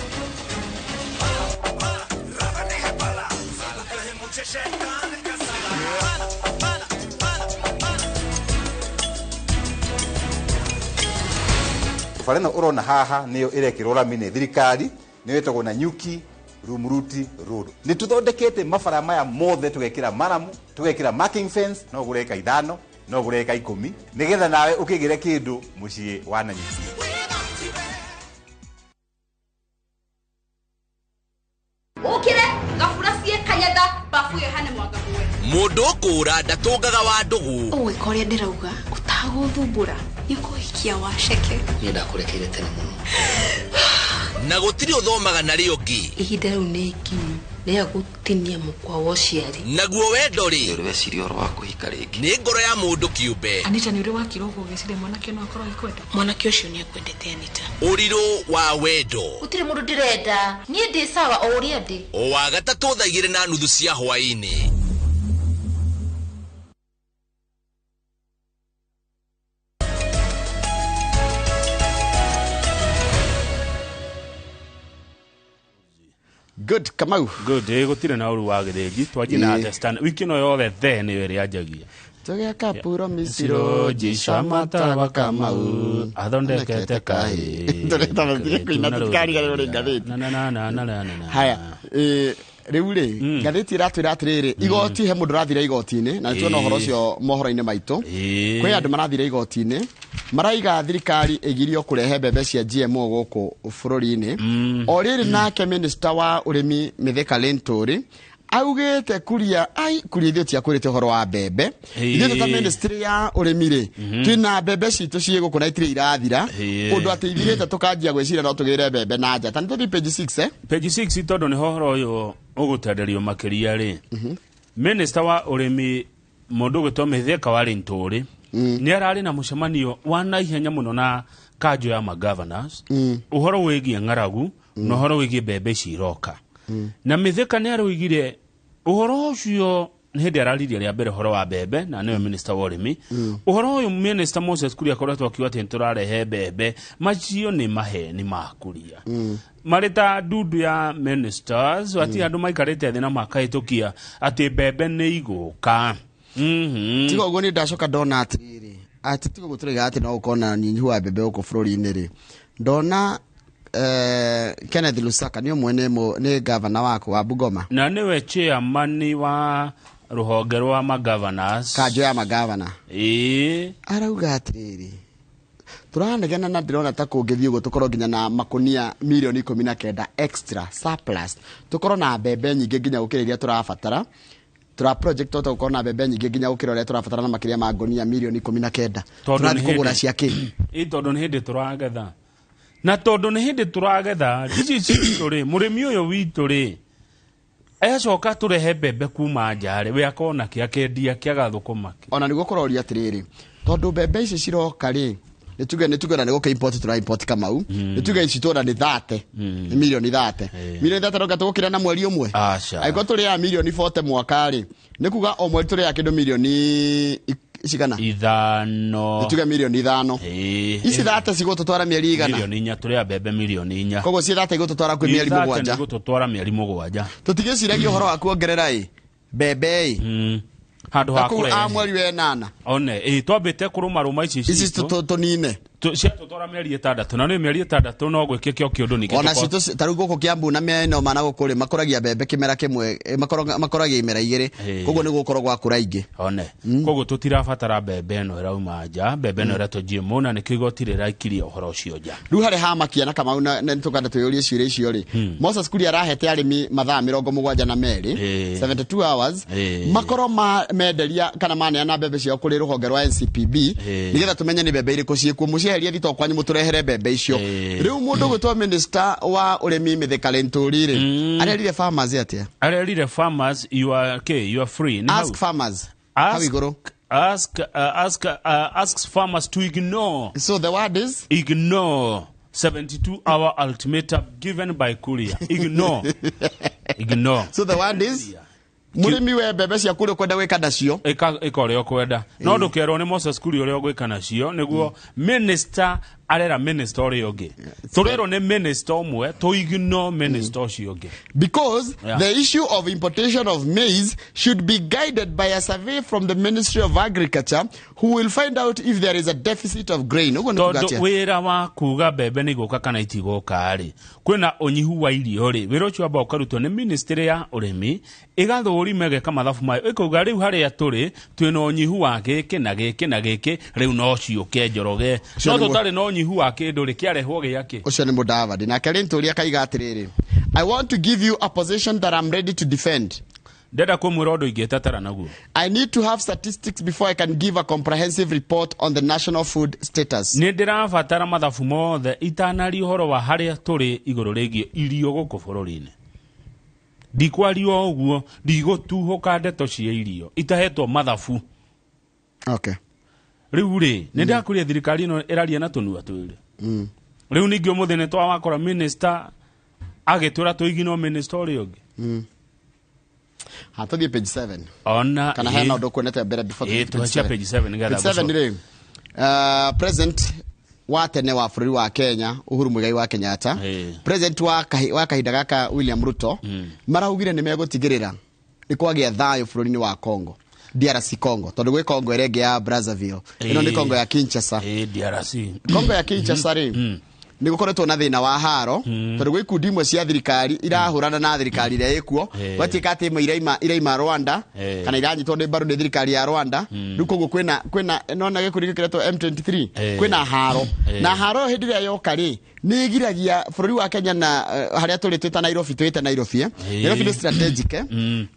Bara ĩno ũrona haha nĩyo ĩrekĩrwo rami nĩ thirikari nĩyo ĩtagwo Nanyuki Rumuruti Road. Nĩ tũthondekete mabara maya mothe tũgekĩra maramu, tũgekĩra marking fence, no ũgũre eka 5, no ũgũre eka 10 nĩgetha nawe ũkĩgĩre kĩndũ mũciĩ wa Nanyuki. Ũkĩre gabura cie kanyatha babu ĩyo hane mwanga muwe. Mũndũ ũkũra ndatũngaga wa ndũgũ. Ũgwĩka ũrĩa ndĩrauga ũtagũthumbũra nĩ kũhikia waceke. Niĩ ndakũrekeire tene mũno. Na gũtirĩ ũthomaga na rĩo ũngĩ. Ihinda rĩu nĩ ikinyu rĩa gũtinia mũkwa wa ũciari. Naguo wendo rĩ, nĩ weciria ũhoro wa kũhika rĩngĩ. Nĩ ngoro ya mũndũ kĩũmbe. Anita nĩ ũrĩ wakira ũguo ũgĩciria mwanake no akorwo agĩkwenda? Mwanake ũcio nĩ akwendete Anita. Ũrirũ wa wendo. Gũtirĩ mũndũ ndĩrenda. Niĩ ndĩ sawa o ũrĩa ndĩ. O wa gatatũ thaa 2:30 cia hwaĩ-inĩ. Good, Kamau. Good, gũtirĩ na ũru wa gĩthĩnji twanjie na understand wiki ĩno yothe the nĩyo ĩrĩa njagia. Tũgĩa kapuro miciro jisha matawa Kamau athondekete kahĩ. Tũreta kũina tũtikariganĩrwo nĩ ngathĩti. Na. Haya, rĩu rĩ ngathĩti ĩratwĩra atĩrĩrĩ igoti he mũndũ ũrathire igoti-inĩ na nĩtuona ũhoro ũcio mohoro-inĩ maitũ. Kwĩ andũ marathire igoti-inĩ maraiga thirikari ĩgirio kũrehe mbembe cia GMO gũkũ bũrũri-inĩ. O rĩrĩ nake minister wa ũrĩmi Mithika Linturi augĩte kuria ai kuria ithuĩ tiakwĩrĩte ũhoro wa mbembe. Ithuĩ ta ministry ya ũrĩmi rĩ twĩna mbembe citũ ciĩ gũkũ na itirĩ irathira ũndũ atĩ ithirĩte tũkanjia gwĩciria no tũgĩre mbembe na nja. Ta nĩ tũthiĩ page 6 Page 6 tondũ nĩho ũhoro ũyũ ũgũtenderio makĩria rĩ. Minister wa ũrĩmi mũndũ ũgwĩtwo Mithika wa Linturi nĩ ararĩ na mũcemanio wa naihenya mũno na kanjũ ya magovernors ũhoro wĩgiĩ ng'aragu na ũhoro wĩgiĩ mbembe ici iroka. Na Mithika nĩ aroigire ũhoro ũcio nĩ hĩndĩ araririe rĩa mbere ũhoro wa mbembe na nĩwe minister wa ũrĩmi. Ũhoro ũyũ minister Moses Kuria akoretwo akiuga atĩ nĩtũrarehe mbembe macio nĩ maheni ma Kuria. Marĩ ta ndundu ya ministers ati andũ maikarĩte thĩ na makahĩtũkia atĩ mbembe nĩ igũka. Tiga ũguo nĩ ndacoka ndona atĩrĩrĩ atĩ tiga ũguo tũraiga atĩ no ũkorwo na ũnyihu wa mbembe gũkũ bũrũri-inĩ rĩ ndona Kenneth Lusaka nĩ ũmwe nĩ gavana waku wa Bungoma na nĩwe chairman wa rũhonge rwa magovernors kanjũ ya magavana. Ĩĩ arauga atĩrĩrĩ Tũranegena na ndĩrona ta kũngĩthiĩ ũguo tũkorwo nginya na makunia mirioni 19 extra surplus, tũkorwo na mbembe nyingĩ nginya gũkĩra iria tũrabatara. Tura project tota gũkorwo na mbembe nyingĩ nginya gũkĩra ũrĩa tũrabatara na makĩria ma ngonia mirioni 19. Tũrathiĩ kũgũra cia kĩ? Ĩ tondũ nĩ hĩndĩ tũragetha, na tondũ nĩ hĩndĩ tũragetha ici citũ rĩ, mũrĩmi ũyũ witũ rĩ, ecoka tũrehe mbembe kuma nja rĩ, we akona kĩ akendia kĩaga thũkũma kĩ? Ona nĩguo kũroria atĩrĩrĩ, tondũ mbembe ici ciroka rĩ, nĩ tuge na nĩ gũkĩ import tũra import Kamau, nĩ tuge ici tuona nĩ 30, nĩ mirioni 30, mirioni 30 roka tũgũkĩra na mweri ũmwe. Aca. Angĩkorwo tũrĩaga mirioni 40 mwaka rĩ, nĩ kuga o mweri tũrĩaga kĩndũ mirioni cigana? 5. Nĩ tuge mirioni 5. Ici 30 cigũtũtwara mĩeri igana? Mirioni 4, tũrĩa mbembe mirioni 4. Koguo ci 30 igũtũtwara kwĩ mĩeri 7. Igũtũtwara mĩeri 7. Tũtigĩciragia ũhoro wa kuongerera ĩ mbembe ĩ handũ ha kũu kũrehe a mweri wa 8. One ĩ twambĩte kũrũmarũma ici ici citũ tũnine ciatũtwara mĩeri 6, na nĩ mĩeri 6 no gwĩkĩke o kĩũndũ ningĩ. Ona citũ ta rĩu gũkũ Kiambu na mĩena ĩno mana gũkũ rĩ, makũragia mbembe kĩmera kĩmwe, makũragia imera 2, koguo nĩ gũkorwo gwakũra ingĩ. One koguo tũtirabatara mbembe ĩno ĩrauma nja, mbembe ĩno ĩretwo GMO, na nĩkĩo igoti rĩraikirie ũhoro ũcio nja. Rĩu harĩ hamakia na Kamau, na nĩtũkanda twĩyũrie ciũria icio rĩ, Moses Kuria arahete arĩmi mathaa 72, 72 hours, makorwo menderia kana maneana mbembe ciao kũrĩ rũhonge rwa NCPB, nĩgetha tũmenye nĩ mbembe irĩkũ ciĩkuo, mũcieherie thito kwanyu mũtũrehere mbembe icio. Rĩu mũndũ gwĩtwo minister wa ũrĩmi Mithika Linturi rĩ, arerire farmers atĩa? Arerire farmers, you are okay, you are free. Nĩ Ask hau. farmers hau Ask, igũrũ. Ask, asks farmers to ignore. So the word is? Ignore 72 hour ultimatum given by Kuria. Ignore. Ignore. So the word is, mũrĩmi we mbembe ciaku ũrĩa ũkwenda gwĩka nacio. Ĩka ũrĩa ũkwenda, no ndũkerwo nĩ Moses Kuria ũrĩa ũgwĩka nacio. Nĩguo minister arera minister ũrĩa ũngĩ, tũrerwo nĩ minister ũmwe tũ ignore minister ũcio ũngĩ. Because the issue of importation of maize should be guided by a survey from the Ministry of Agriculture, who will find out if there is a deficit of grain. Ũguo nĩ kuga Tondũ atĩa? wĩra wa kuga mbembe nĩ igũka kana itigũka rĩ, kwĩna ũnyihu wa irio rĩ, wĩra ũcio wamba ũkarutwo nĩ ministry ya ũrĩmi, ĩgathũrima, ĩgeka mathabu mayo, ĩkauga rĩu harĩa tũrĩ twĩna ũnyihu wa gĩkĩ na gĩkĩ na gĩkĩ, rĩu no ciũke Njoroge. Ũcio No nĩ tũtarĩ na ũnyihu wa kĩndũ rĩ, kĩarehwo gĩakĩ? Ũcio nĩ Mudavadi. Nake Linturi akaiga atĩrĩrĩ, "I want to give you a position that I'm ready to defend." Ndenda kũmwĩra ũndũ ingĩtetera naguo. "I need to have statistics before I can give a comprehensive report on the national food status." Nĩ ndĩrabatara mathabu mothe itanaria ũhoro wa harĩa tũrĩ igũrũ rĩgiĩ irio gũkũ bũrũri-inĩ. Ndikwaria o ũguo, ndigũtuhũka ndeto cia irio itahetwo mathabu. Rĩu rĩ, nĩ ndakũria thirikari ĩno ĩraria na tũnua twĩrĩ. Rĩu ningĩ ũmũthĩ nĩ twawakora minister agĩtwĩra tũiginwo minister ũrĩa ũngĩ. Ha, tũthiĩ page 7. Ona Kana hena ũndũ ũkuonete mbere before Ĩ, tũthiĩ tũhaicia page 7 nĩgetha Page 7 gũcoka. rĩ, president wa tene wa bũrũri wa Kenya Uhuru Muigai wa Kenyatta, president wa kahinda gaka William Ruto, maraugire nĩ megũtigĩrĩra nĩ kwagĩa thayũ bũrũri-inĩ wa Congo, DRC Congo, tondũ gwĩ Congo ĩrĩa ĩngĩ ya Brazzaville, ĩno nĩ Congo ya Kinshasa. DRC. Congo ya Kinshasa rĩ, nĩ gũkoretwo na thĩna wa haro, tondũ gwĩ ikundi imwe cia thirikari irahũrana na thirikari ĩrĩa ĩkuo. Gwatuĩka atĩ imwe iraima Rwanda, kana iranyitwo nĩ mbaru nĩ thirikari ya Rwanda. Rĩu koguo kwĩna nona gĩkundi gĩkĩretwo M23. Kwĩna haro, na haro ĩyo hĩndĩ ĩrĩa yoka rĩ, nĩ ĩgiragia bũrũri wa Kenya na harĩa tũrĩ twĩta Nairobi, twĩte Nairobi, eh? Nairobi nĩ strategic, eh?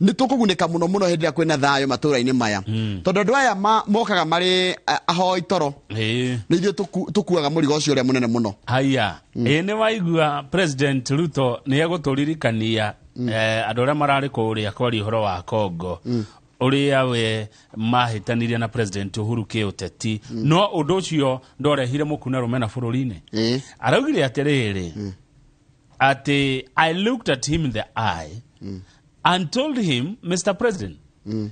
Nĩ tũkũgunĩka mũno mũno hĩndĩ ĩrĩa kwĩna thayũ matũũra-inĩ maya, tondũ andũ aya mokaga marĩ ahoi toro, nĩ ithuĩ tũkuaga mũrigo ũcio ũrĩa mũnene mũno. Haya, ĩ nĩ waigua President Ruto nĩ egũtũririkania andũ arĩa mararĩ kũrĩa kwaria ũhoro wa Congo, ũrĩa we mahĩtanirie na President Uhuru kĩũteti, no ũndũ ũcio ndorehire mũku na rũmena bũrũri-inĩ. Araugire atĩrĩrĩ, atĩ "I looked at him in the eye and told him, 'Mr. President,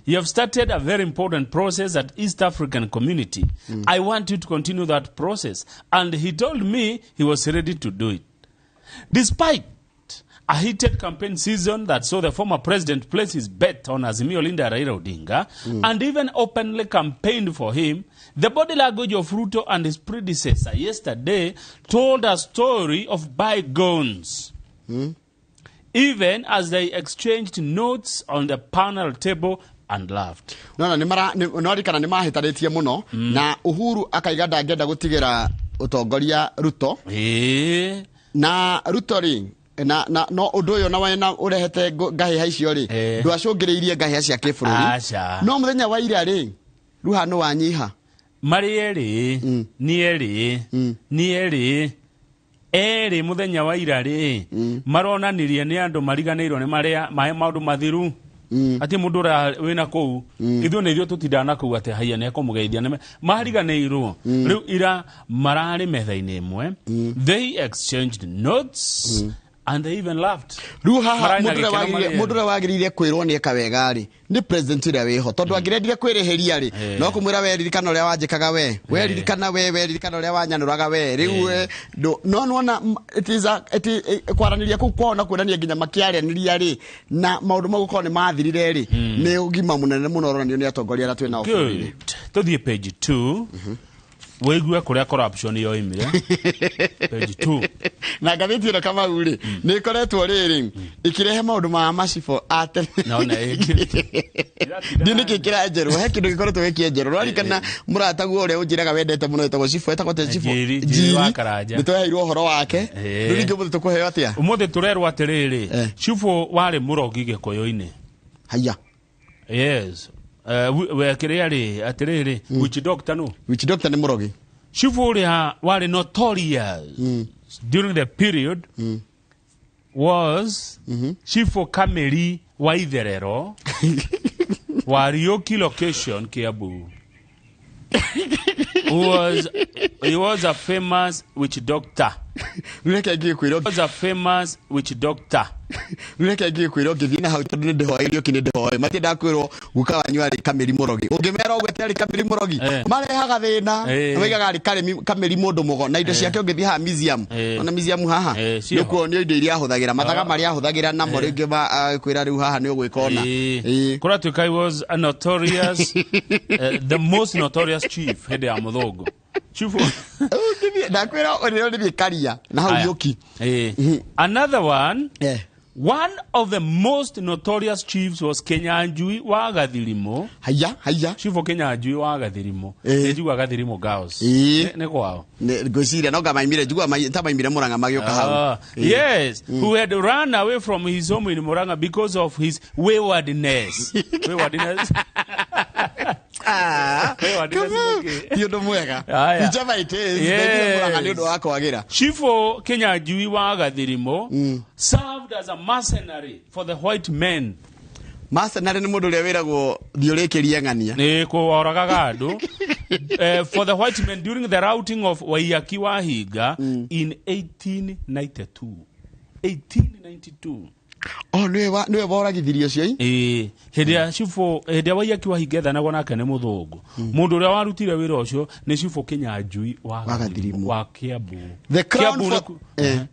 you have started a very important process at East African Community. I want you to continue that process.' And he told me he was ready to do it." Despite a heated campaign season that saw the former president place his bet on Azimio Linda Raila Odinga and even openly campaigned for him, the body language of Ruto and his predecessor yesterday told a story of bygones, even as they exchanged notes on the panel table and laughed. No, no, nĩ mara no rikana nĩ mahĩtanĩtie mũno, na Uhuru akaiga ndangĩenda gũtigĩra ũtongoria Ruto. Ĩĩ. Na Ruto rĩ, na no ũndũ ũyũ na wena ũrehete ngahĩha icio rĩ, ndwacũngĩrĩirie ngahĩha cia kĩbũrũri. Aca. No mũthenya wa ira rĩ, ruhano wanyiha. Marĩ erĩ, nĩ erĩ, nĩ erĩ, erĩ mũthenya wa ira rĩ, maronanirie nĩ andũ mariganĩirwo nĩ marĩa maĩ maũndũ mathiru. Atĩ mũndũ ũrĩa wĩna kũu, ithuĩ nĩ ithuĩ tũtindaga na kũu atĩ haiya nĩ ekũmũgeithia, mariganĩirwo. Rĩu ira mararĩ metha-inĩ ĩmwe, they exchanged notes and they even laughed. Rĩu haha Mararĩ na mũndũ ũrĩa gĩkeno marĩ erĩ. mũndũ ũrĩa wagĩrĩire kwĩrwo nĩ eka wega rĩ, nĩ president ũrĩa wĩho, tondũ angĩrendire kwĩrĩhĩria rĩ, no kũmwĩra we ririkana ũrĩa wanjĩkaga we, we ririkana we ririkana ũrĩa wanyanũraga we, rĩu we, no nĩwona, it is a, it is, kwaranĩria kũu kwao na kuonania nginya makĩaranĩria rĩ, na maũndũ mau gũkorwo nĩ mathirire rĩ, nĩ ũgima mũnene mũno ũronanio nĩ atongoria arĩa twĩ nao bũrũri-inĩ. Good. Tũthiĩ page 2. Wĩigue kũrĩa corruption yoimire. Page 2. Na ngathĩti ĩno Kamau rĩ, nĩ ĩkoretwo rĩrĩ ĩkĩrehe maũndũ ma macibũ a tene. Naona ĩngĩ. Ndiũ nĩkĩ kĩranjerwo, he kĩndũ gĩkoretwo gĩkĩenjerwo. Ũrarikana mũrataguo ũrĩa ũnjĩraga wendete mũno wĩtagwo Cibũ, etagwo atĩa Cibũ? Njiri, Njiri wa Karanja. Nĩ tweheirwo ũhoro wake. Rĩu rĩngĩ ũmũthĩ tũkũheo atĩa? Ũmũthĩ tũrerwo atĩrĩrĩ, Cibũ warĩ mũrogi Gĩkũyũ-inĩ. Haiya. Yes. Kĩrĩa rĩ, atĩrĩrĩ, witch doctor no? Witch doctor nĩ mũrogi. Cibũ ũrĩa warĩ notorious during the period was Cibũ Kameri wa Itherero wa Rioki location Kiambu. He was a famous witch doctor. Reke ngĩkwĩra. Was a famous witch doctor. Reke ngĩkwĩra ũngĩthiĩ na hau tondũ nĩ ndĩhoe Rioki, nĩ ndĩhoe. Matiendaga kwĩrwo guka wanyu arĩ Kameri mũrogi. Ũngĩmera ũguo atĩ arĩ Kameri mũrogi, marehaga thĩna. Maigaga arĩ Kameri mũndũ mũgo. Na indo ciake ũngĩthiĩ haha museum. Ona museum haha, Ciĩho. nĩ ũkuonio indo iria ahũthagĩra. Mathaga marĩa ahũthagĩra namo rĩngĩ kwĩra rĩu haha nĩ ũgwĩka ona. Kũratuĩka he was a notorious, the most notorious chief hĩndĩ ya mũthũngũ. Chief. Ndakwĩra ũrĩa ũrĩthiĩ Karia na hau Aya. Rioki. Another one. One of the most notorious chiefs was Kenyanjui wa Gathirimo. Haya, haya. Chief Kenyanjui wa Gathirimo. Nĩ njiguaga Gathirimo girls. Nĩ kwao. Nĩ ngwĩciria no ngamaimire, njiguaga ta maimire Murang'a magĩũka hau. Yes, who had run away from his home in Murang'a because of his waywardness. Waywardness. Waywardness Come on. nĩ kĩ? Ti ũndũ mwega. Aya. Whichever it is, ndaimire Murang'a nĩ ũndũ wa kwagĩra. Chief Kenyanjui wa Gathirimo served as a mercenary for the white men. Mercenary nĩ mũndũ ũrĩa wĩragwo thiĩ ũrĩkĩrie ng'ania. Nĩ kũoragaga andũ. For the white men during the routing of Waiyaki wa Hinga in 1892. 1892. Oh, nĩwe woragithirie ũcio ĩ? Ĩĩ, hĩndĩ ya Chifu, hĩndĩ ya Waiyaki wa Hinga ethanagwo nake nĩ mũthũngũ. Mũndũ ũrĩa warutire wĩra ũcio nĩ Chifu Kinyanjui wa Gathirimu wa Kiambu. The crown Kiambu for nĩkuo-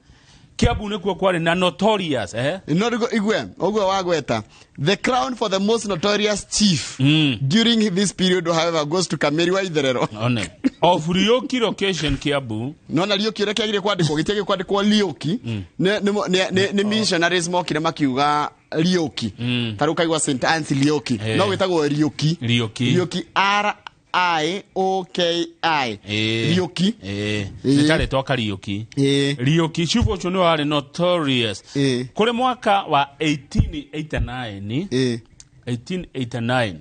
Kiambu nĩkuo kwarĩ na notorious, No rĩu igue, ũguo wagweta. The crown for the most notorious chief during this period, however, goes to Kameri wa Itherero. One. Of Rioki location Kiambu. Nona Rioki ũrĩa kĩagĩrĩire kwandĩkwo, gĩtiagĩrĩire kwandĩkwo Rioki. Nĩ missionaries mokire makiuga Rioki. Ta rĩu kaigua St. Anne's Rioki. No wĩtagwo Rioki. Rioki. Rioki R I O K I. Rioki. Nĩ tarĩ twa Kariũki. Rioki chief ũcio nĩwe warĩ notorious. Kũrĩ mwaka wa 1889. 1889.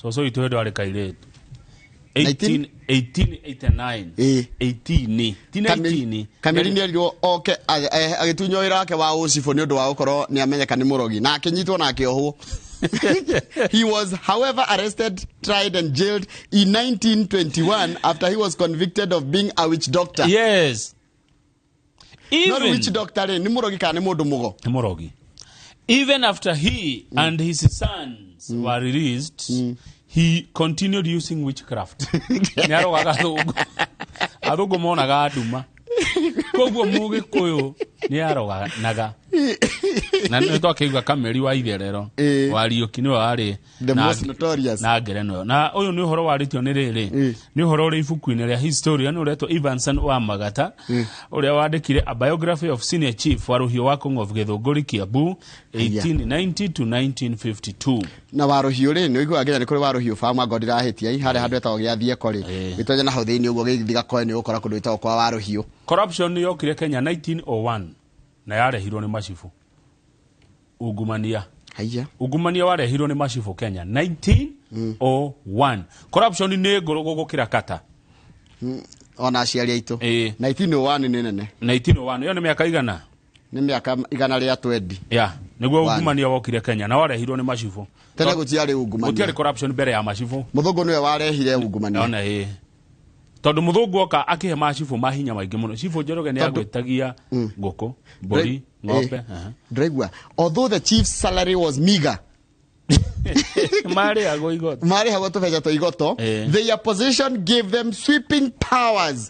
Cũcũ witũ hĩndĩ arĩ kairĩtu. 1889. 18. Ti 19. Kameri nĩ erirwo oke agĩtunywo wĩra wake wa ũcibũ nĩ ũndũ wa gũkorwo nĩ amenyeka nĩ mũrogi na akĩnyitwo na akĩohwo. He was, however, arrested, tried and jailed in 1921 after he was convicted of being a witch doctor. Yes. No Even witch doctor rĩ, nĩ mũrogi kana nĩ mũndũ mũgo? Nĩ mũrogi. Even after he and his sons were released, he continued using witchcraft. Nĩarogaga athũngũ. Athũngũ monaga nduma. Koguo mũgĩkũyũ nĩaroganaga. Na nĩ twakĩigua Kameri wa Itherero wa Riũki nĩwe warĩ The most notorious. Na ngerenwa ĩyo. Na ũyũ nĩ ũhoro warĩtio nĩ rĩrĩ, nĩ ũhoro ũrĩ ibuku-inĩ rĩa historian ũretwo Evanson wa Magata, ũrĩa wandĩkire A Biography of Senior Chief wa Rũhiũ wa Kũng'ovu Gĩthũngũri Kiambu 1890 to 1952. Na Warũhiũ rĩ, nĩ ũiguaga nginya nĩ kũrĩ Warũhiũ farm, ngo ndirahĩtia i harĩa handũ hetagwo gĩa Thieko rĩ, gĩtonye na hau thĩinĩ ũguo gĩgĩthiĩ Gakoe nĩ ũgũkora kũndũ gwĩtagwo kwa Warũhiũ. Corruption nĩ yokire Kenya 1901 na yarehirwo nĩ macibũ. Ungumania. Haiya. Ungumania warehirwo nĩ macibũ Kenya 1901. Corruption nĩ ngũrũ gũkĩra kata. Ona aciari aitũ. 1901 nĩ nene. 1901 ĩyo nĩ mĩaka igana. Nĩ mĩaka 120. Yeah, nĩguo ungumania wokire Kenya na warehirwo nĩ macibũ. Tene gũtiarĩ ungumania. Gũtiarĩ corruption mbere ya macibũ. Mũthũngũ nĩwe warehire ungumania. Ona ĩĩ. Tondũ mũthũngũ oka akĩhe macibũ mahinya maingĩ mũno. Cibũ Njoroge nĩ agwĩtagia ngũkũ, mbũri, ng'ombe. Ndĩraigua. Although the chief's salary was meager, marĩhagwo igoto. Marĩhagwo tũbeca twa igoto. Their position gave them sweeping powers.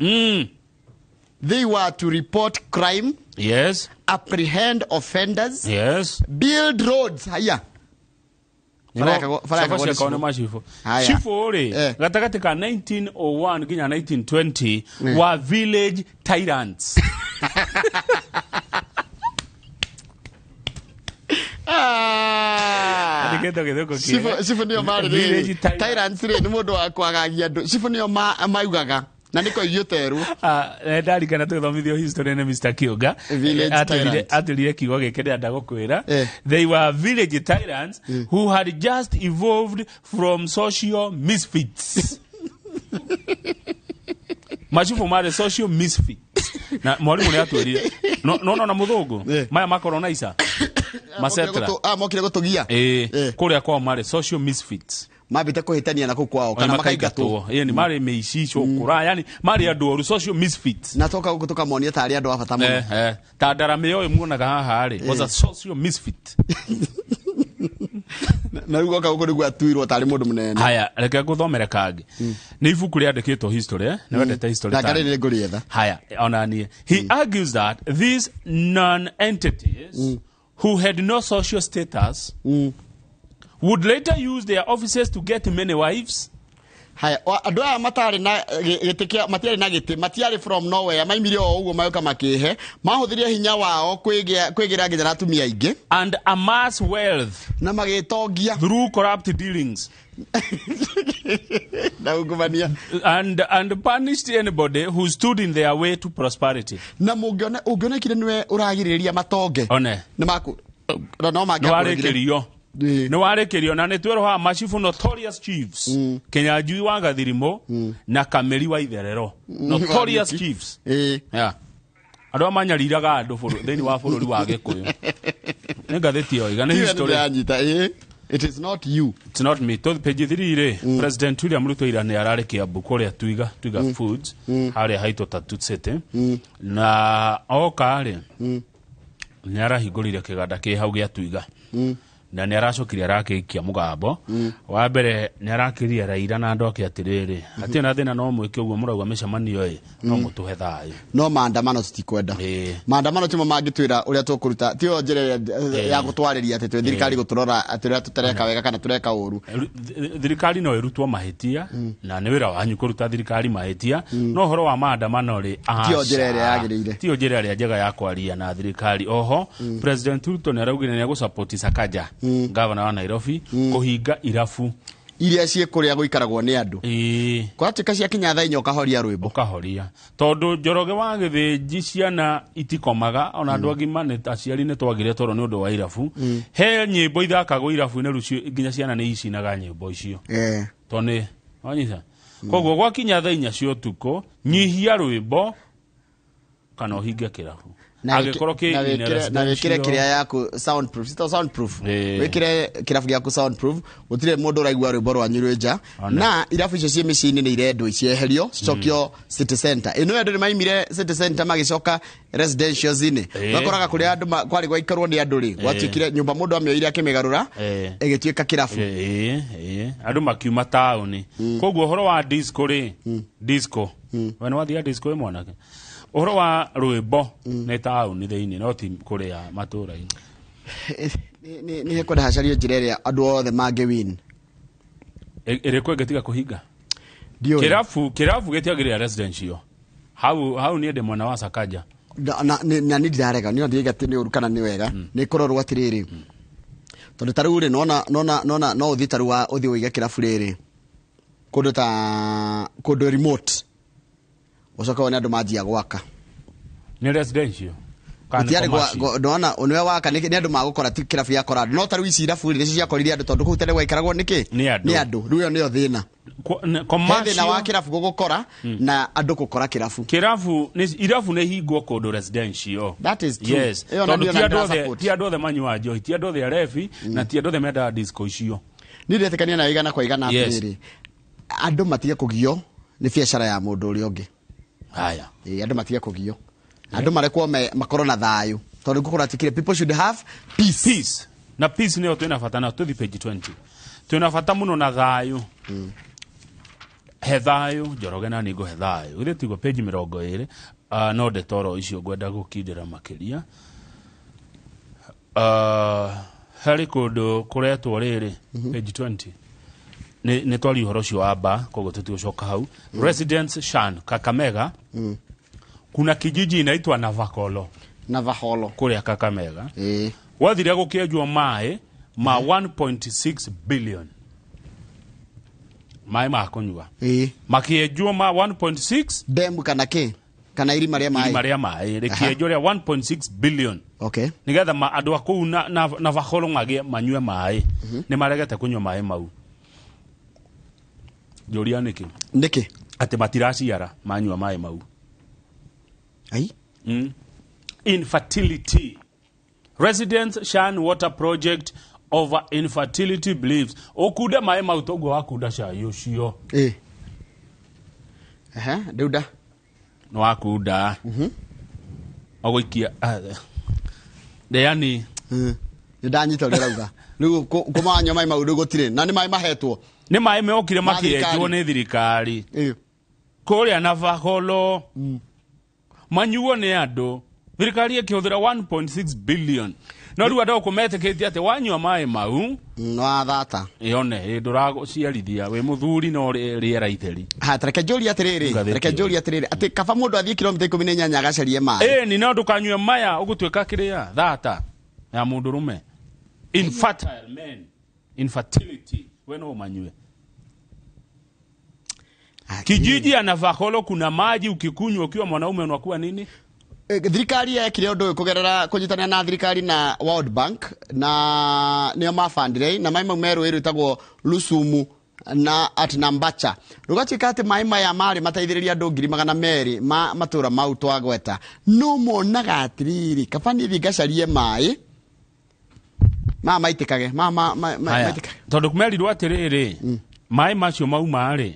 They were to report crime. Yes. Apprehend offenders. Yes. Build roads. Haya. Baraka ciakao nĩ macibũ. Cibũ rĩ, gatagatĩ ka 1901 nginya 1920 wa village tyrants. Cibũ nĩo marĩ rĩ, tyrants rĩ, nĩ mũndũ wa kwagagia andũ. Cibũ nĩo maugaga na nĩko ithuĩ terwo. Ndarikana tũgĩthomithio history nĩ Mr. Kiuga, atwĩrire kiugo gĩkĩ ndĩrenda gũkwĩra. They were village tyrants who had just evolved from social misfits. Macibũ marĩ social misfits. Na mwarimũ nĩ atwĩrire no no na mũthũngũ maya makoronaica masetra mokire gũtũgia kũrĩa kwao marĩ social misfits, mambĩte kũhĩtania na kũu kwao kana makaingatwo. Ĩĩ, marĩ mĩici cũkũra, yani marĩ andũ oru, social misfits. Na toka gũkũ tũkamonia tarĩ andũ a bata mũno. Ta Ndarame ũyũ muonaga haha rĩ was a social misfit. Na rĩu goka gũkũ nĩguo atuirwo tarĩ mũndũ mũnene. Haya, reke ngũthomere kangĩ. Nĩ ibuku rĩandĩkĩtwo history, nĩ wendete history. Na karĩ nĩ ngũrĩetha. Haya, ona niĩ. He argues that these non-entities who had no social status would later use their offices to get many wives. Haya, andũ aya matarĩ na gĩtĩ kĩa, matiarĩ na gĩtĩ, matiarĩ from nowhere, maimire o ũguo magĩũka makĩhe, mahũthĩrire hinya wao kwĩgĩra nginya na atumia aingĩ. And amass wealth. Na magĩtongia. Through corrupt dealings. Na ungumania. And punished anybody who stood in their way to prosperity. Na ũngĩonekire nĩwe ũragirĩrĩria matonge. One. Nĩ maku. No mangĩakũrĩrĩria. Nĩ warĩkĩrio na nĩ twĩrwo macibũ notorious chiefs. Kĩnyanjui wa Gathirimo na Kameri wa Itherero. Notorious chiefs. Yeah. Andũ aya manyariraga andũ thĩinĩ wa bũrũri wa Gĩkũyũ. Nĩ ngathĩti ĩyo, nĩ history. It is not you. It's not me. To page 3 rĩ, President William Ruto ira nĩ ararĩ Kiambu kũrĩa Twiga, Twiga Foods, harĩa haitwo Tattoo City. Na oka rĩ, nĩ arahingũrire kĩganda kĩ hau gĩa Twiga. Na nĩ aracokire arakĩikia mũgambo. Wa mbere nĩ arakĩria Raila na andũ ake atĩrĩrĩ, hatirĩ na thĩna no mwĩke ũguo mũrauga mĩcemanio ĩ, no mũtũhe thayũ. No maandamano tutikwenda. Maandamano timo mangĩtwĩra ũrĩa tũkũruta, tiyo njĩra ya gũtwarĩria atĩ twĩ thirikari gũtũrora atĩ ũrĩa tũtareka wega kana tũreka ũru. Thirikari no ĩrutwo mahĩtia na nĩ wĩra wanyu kũruta thirikari mahĩtia, no ũhoro wa maandamano rĩ, tiyo njĩra ĩrĩa yagĩrĩire, tiyo njĩra ĩrĩa njega ya kwaria na thirikari. Oho President Ruto nĩ araugire nĩ egũsupport Sakaja, gavana wa Nairobi, kũhinga irabu iria ciĩ kũrĩa gũikaragwo nĩ andũ. Kwatuĩka ciakinya thaa inya ũkahoria rwĩmbo. Ũkahoria. Tondũ Njoroge wa Gĩthĩnji ciana itikomaga, ona andũ agima nĩ aciari nĩ twagire toro nĩ ũndũ wa irabu. He nyĩmbo ithakagwo irabu-inĩ rũciũ nginya ciana nĩ icinaga nyĩmbo icio. Tondũ nĩ wanyita. Koguo gwakinya thaa inya cia ũtukũ, nyihia rwĩmbo kana ũhinge kĩrabu. Na wĩkĩre kĩrĩa yaku soundproof, sito soundproof. Wĩkĩre kĩrabu gĩaku soundproof, gũtirĩ mũndũ ũraigua rwĩmbo rwanyu rwĩ nja. Na irabu icio ciĩ mĩciĩ-inĩ nĩ irendwo cieherio, cicokio city center. Ĩno andũ nĩ maimire city center magĩcoka residentials-inĩ. Ũgakoraga kũrĩa andũ kwarĩ gwaikarwo nĩ andũ rĩ, gwatuĩkire nyũmba mũndũ amĩoire akĩmĩgarũra, ĩgĩtuĩka kĩrabu. Andũ makiuma taũni. Koguo ũhoro wa disco rĩ, disco. We nĩ wathiaga disco wĩ mwanake? Ũhoro wa rwĩmbo nĩ taũni thĩinĩ no ti kũrĩa matũũra-inĩ. Nĩ hekwenda hacario njĩra ĩrĩa andũ othe mangĩ win. Ĩrĩkũ ĩngĩtiga kũhinga? Ndiũĩ. Kĩrabu gĩtiagĩrĩra residential. Hau niĩ ndĩ mwena wa Sakaja. Na nĩ ndirarega nĩ ndiga atĩ nĩ ũru kana nĩ wega, nĩ kũrorwo atĩrĩrĩ, tondũ ta rĩu rĩ, nona no ũthiĩ ta rĩu ũthiĩ ũige kĩrabu rĩrĩ kũndũ ta kũndũ remote, ũcoke wone andũ manjia gwaka. Nĩ residential kana nĩ Gũtiarĩ commercial? Ndona nĩwe waka nĩ andũ magũkora ti kĩrabu gĩa kora andũ, no ta rĩu ici irabu rĩ nĩcio ciakorire andũ, tondũ kũu tene gwaikaragwo nĩkĩ? Nĩ andũ. Nĩ andũ. Rĩu ĩyo nĩyo thĩna. Nĩ He commercial. thĩna wa kĩrabu gũgũkora na andũ gũkora kĩrabu. Kĩrabu nĩ irabu nĩ hingwo kũndũ residential. That is true. Yes. Ĩyo na Tondũ nĩyo ti na andũ ndĩra othe, support. ti andũ othe manyuaga njohi, ti andũ othe arebi, na ti andũ othe mendaga disco icio. Niĩ ndetĩkania nayo igana kwa igana Yes. atĩrĩrĩ, andũ matige kũgio nĩ biacara ya mũndũ ũrĩa ũngĩ. Haya. Ĩĩ, andũ matige kũgio. Andũ marekwo makorwo na thayũ, tondũ ngũkorwo atikire people should have peace. Peace. Na peace nĩyo twĩna bata nayo. Tũthiĩ page 20. Twĩna bata mũno na thayũ. He thayũ, Njoroge na niĩ ngũhe thayũ. Githĩ tiguo page 20? No ndeto oro icio ngwenda gũkindĩra makĩria. Harĩ kũndũ kũretwo rĩrĩ, page 20. Nĩ twaria ũhoro ũcio wa mba, koguo tũtigũcoka hau. Residents Shan Kakamega. Kuna kijiji inaitwa Navakolo. Navaholo. Kũrĩa Kakamega. Gwathire gũkĩenjwo maĩ ma 1.6 billion. Maĩ ma kũnyua. Makĩenjwo ma 1.6 demu kana kĩ? Kana irima rĩa maĩ. Irima rĩa maĩ rĩkĩenjwo rĩa 1.6 billion. Nĩgetha andũ a kũu Navaholo magĩe manyue maĩ. Nĩ maregete kũnyua maĩ mau. Njũria nĩkĩ? Nĩkĩ? Atĩ matiraciara manyua maĩ mau. Ai? Infertility. Residents shun water project over infertility beliefs. Ũkunde maĩ mau toguo wakunda cai ũcio. Ehe, ndauda. Nĩ wakunda. Ũgũikia, yani. Nĩ ndanyita ũrĩa ũrauga. Rĩu kũmanyua maĩ mau rĩu gũtirĩ. Na nĩ maĩ mahetwo. Nĩ maĩ mokire Ma makĩenjwo thirikari. nĩ thirikari. Kũrĩa Navaholo. Manyuo nĩ andũ. Thirikari ĩkĩhũthĩra 1.6 billion. No rĩu andũ gũkũ metĩkĩtie atĩ wanyua maĩ mau, No wathata. Yone, ndũraciarithia, wĩ mũthuri no rĩera itheri. Ha, tareke njũrie atĩrĩrĩ, Ngathĩti tareke ĩyo. njũrie atĩrĩrĩ, atĩ kaba mũndũ athiĩ kilomita 18 agacarie maĩ. Ĩni, no ndũkanyue maya ũgũtuĩka kĩrĩa thata ya mũndũrũme. Infertile men, infertility, we no ũmanyue. Kijiji ya Navaholo kuna maji ukikunywa ukiwa mwanaume unakuwa nini? Thirikari yekire ũndũ ũyũ kũgerera kũnyitanĩra na thirikari na World Bank, na nĩo mabandire, na maĩ mau me rũĩ rwĩtagwo Lusumu na at Nambacha. Rũgatuĩka atĩ maĩ maya marĩ mateithĩrĩria andũ ngiri magana merĩ ma matũũra mau twagweta. No monaga atĩrĩrĩ, kaba niĩ thiĩ ngacarie maĩ, maya maitĩkage, maya Haya. maitĩkage. Tondũ merirwo atĩrĩrĩ, maĩ macio mauma rĩ,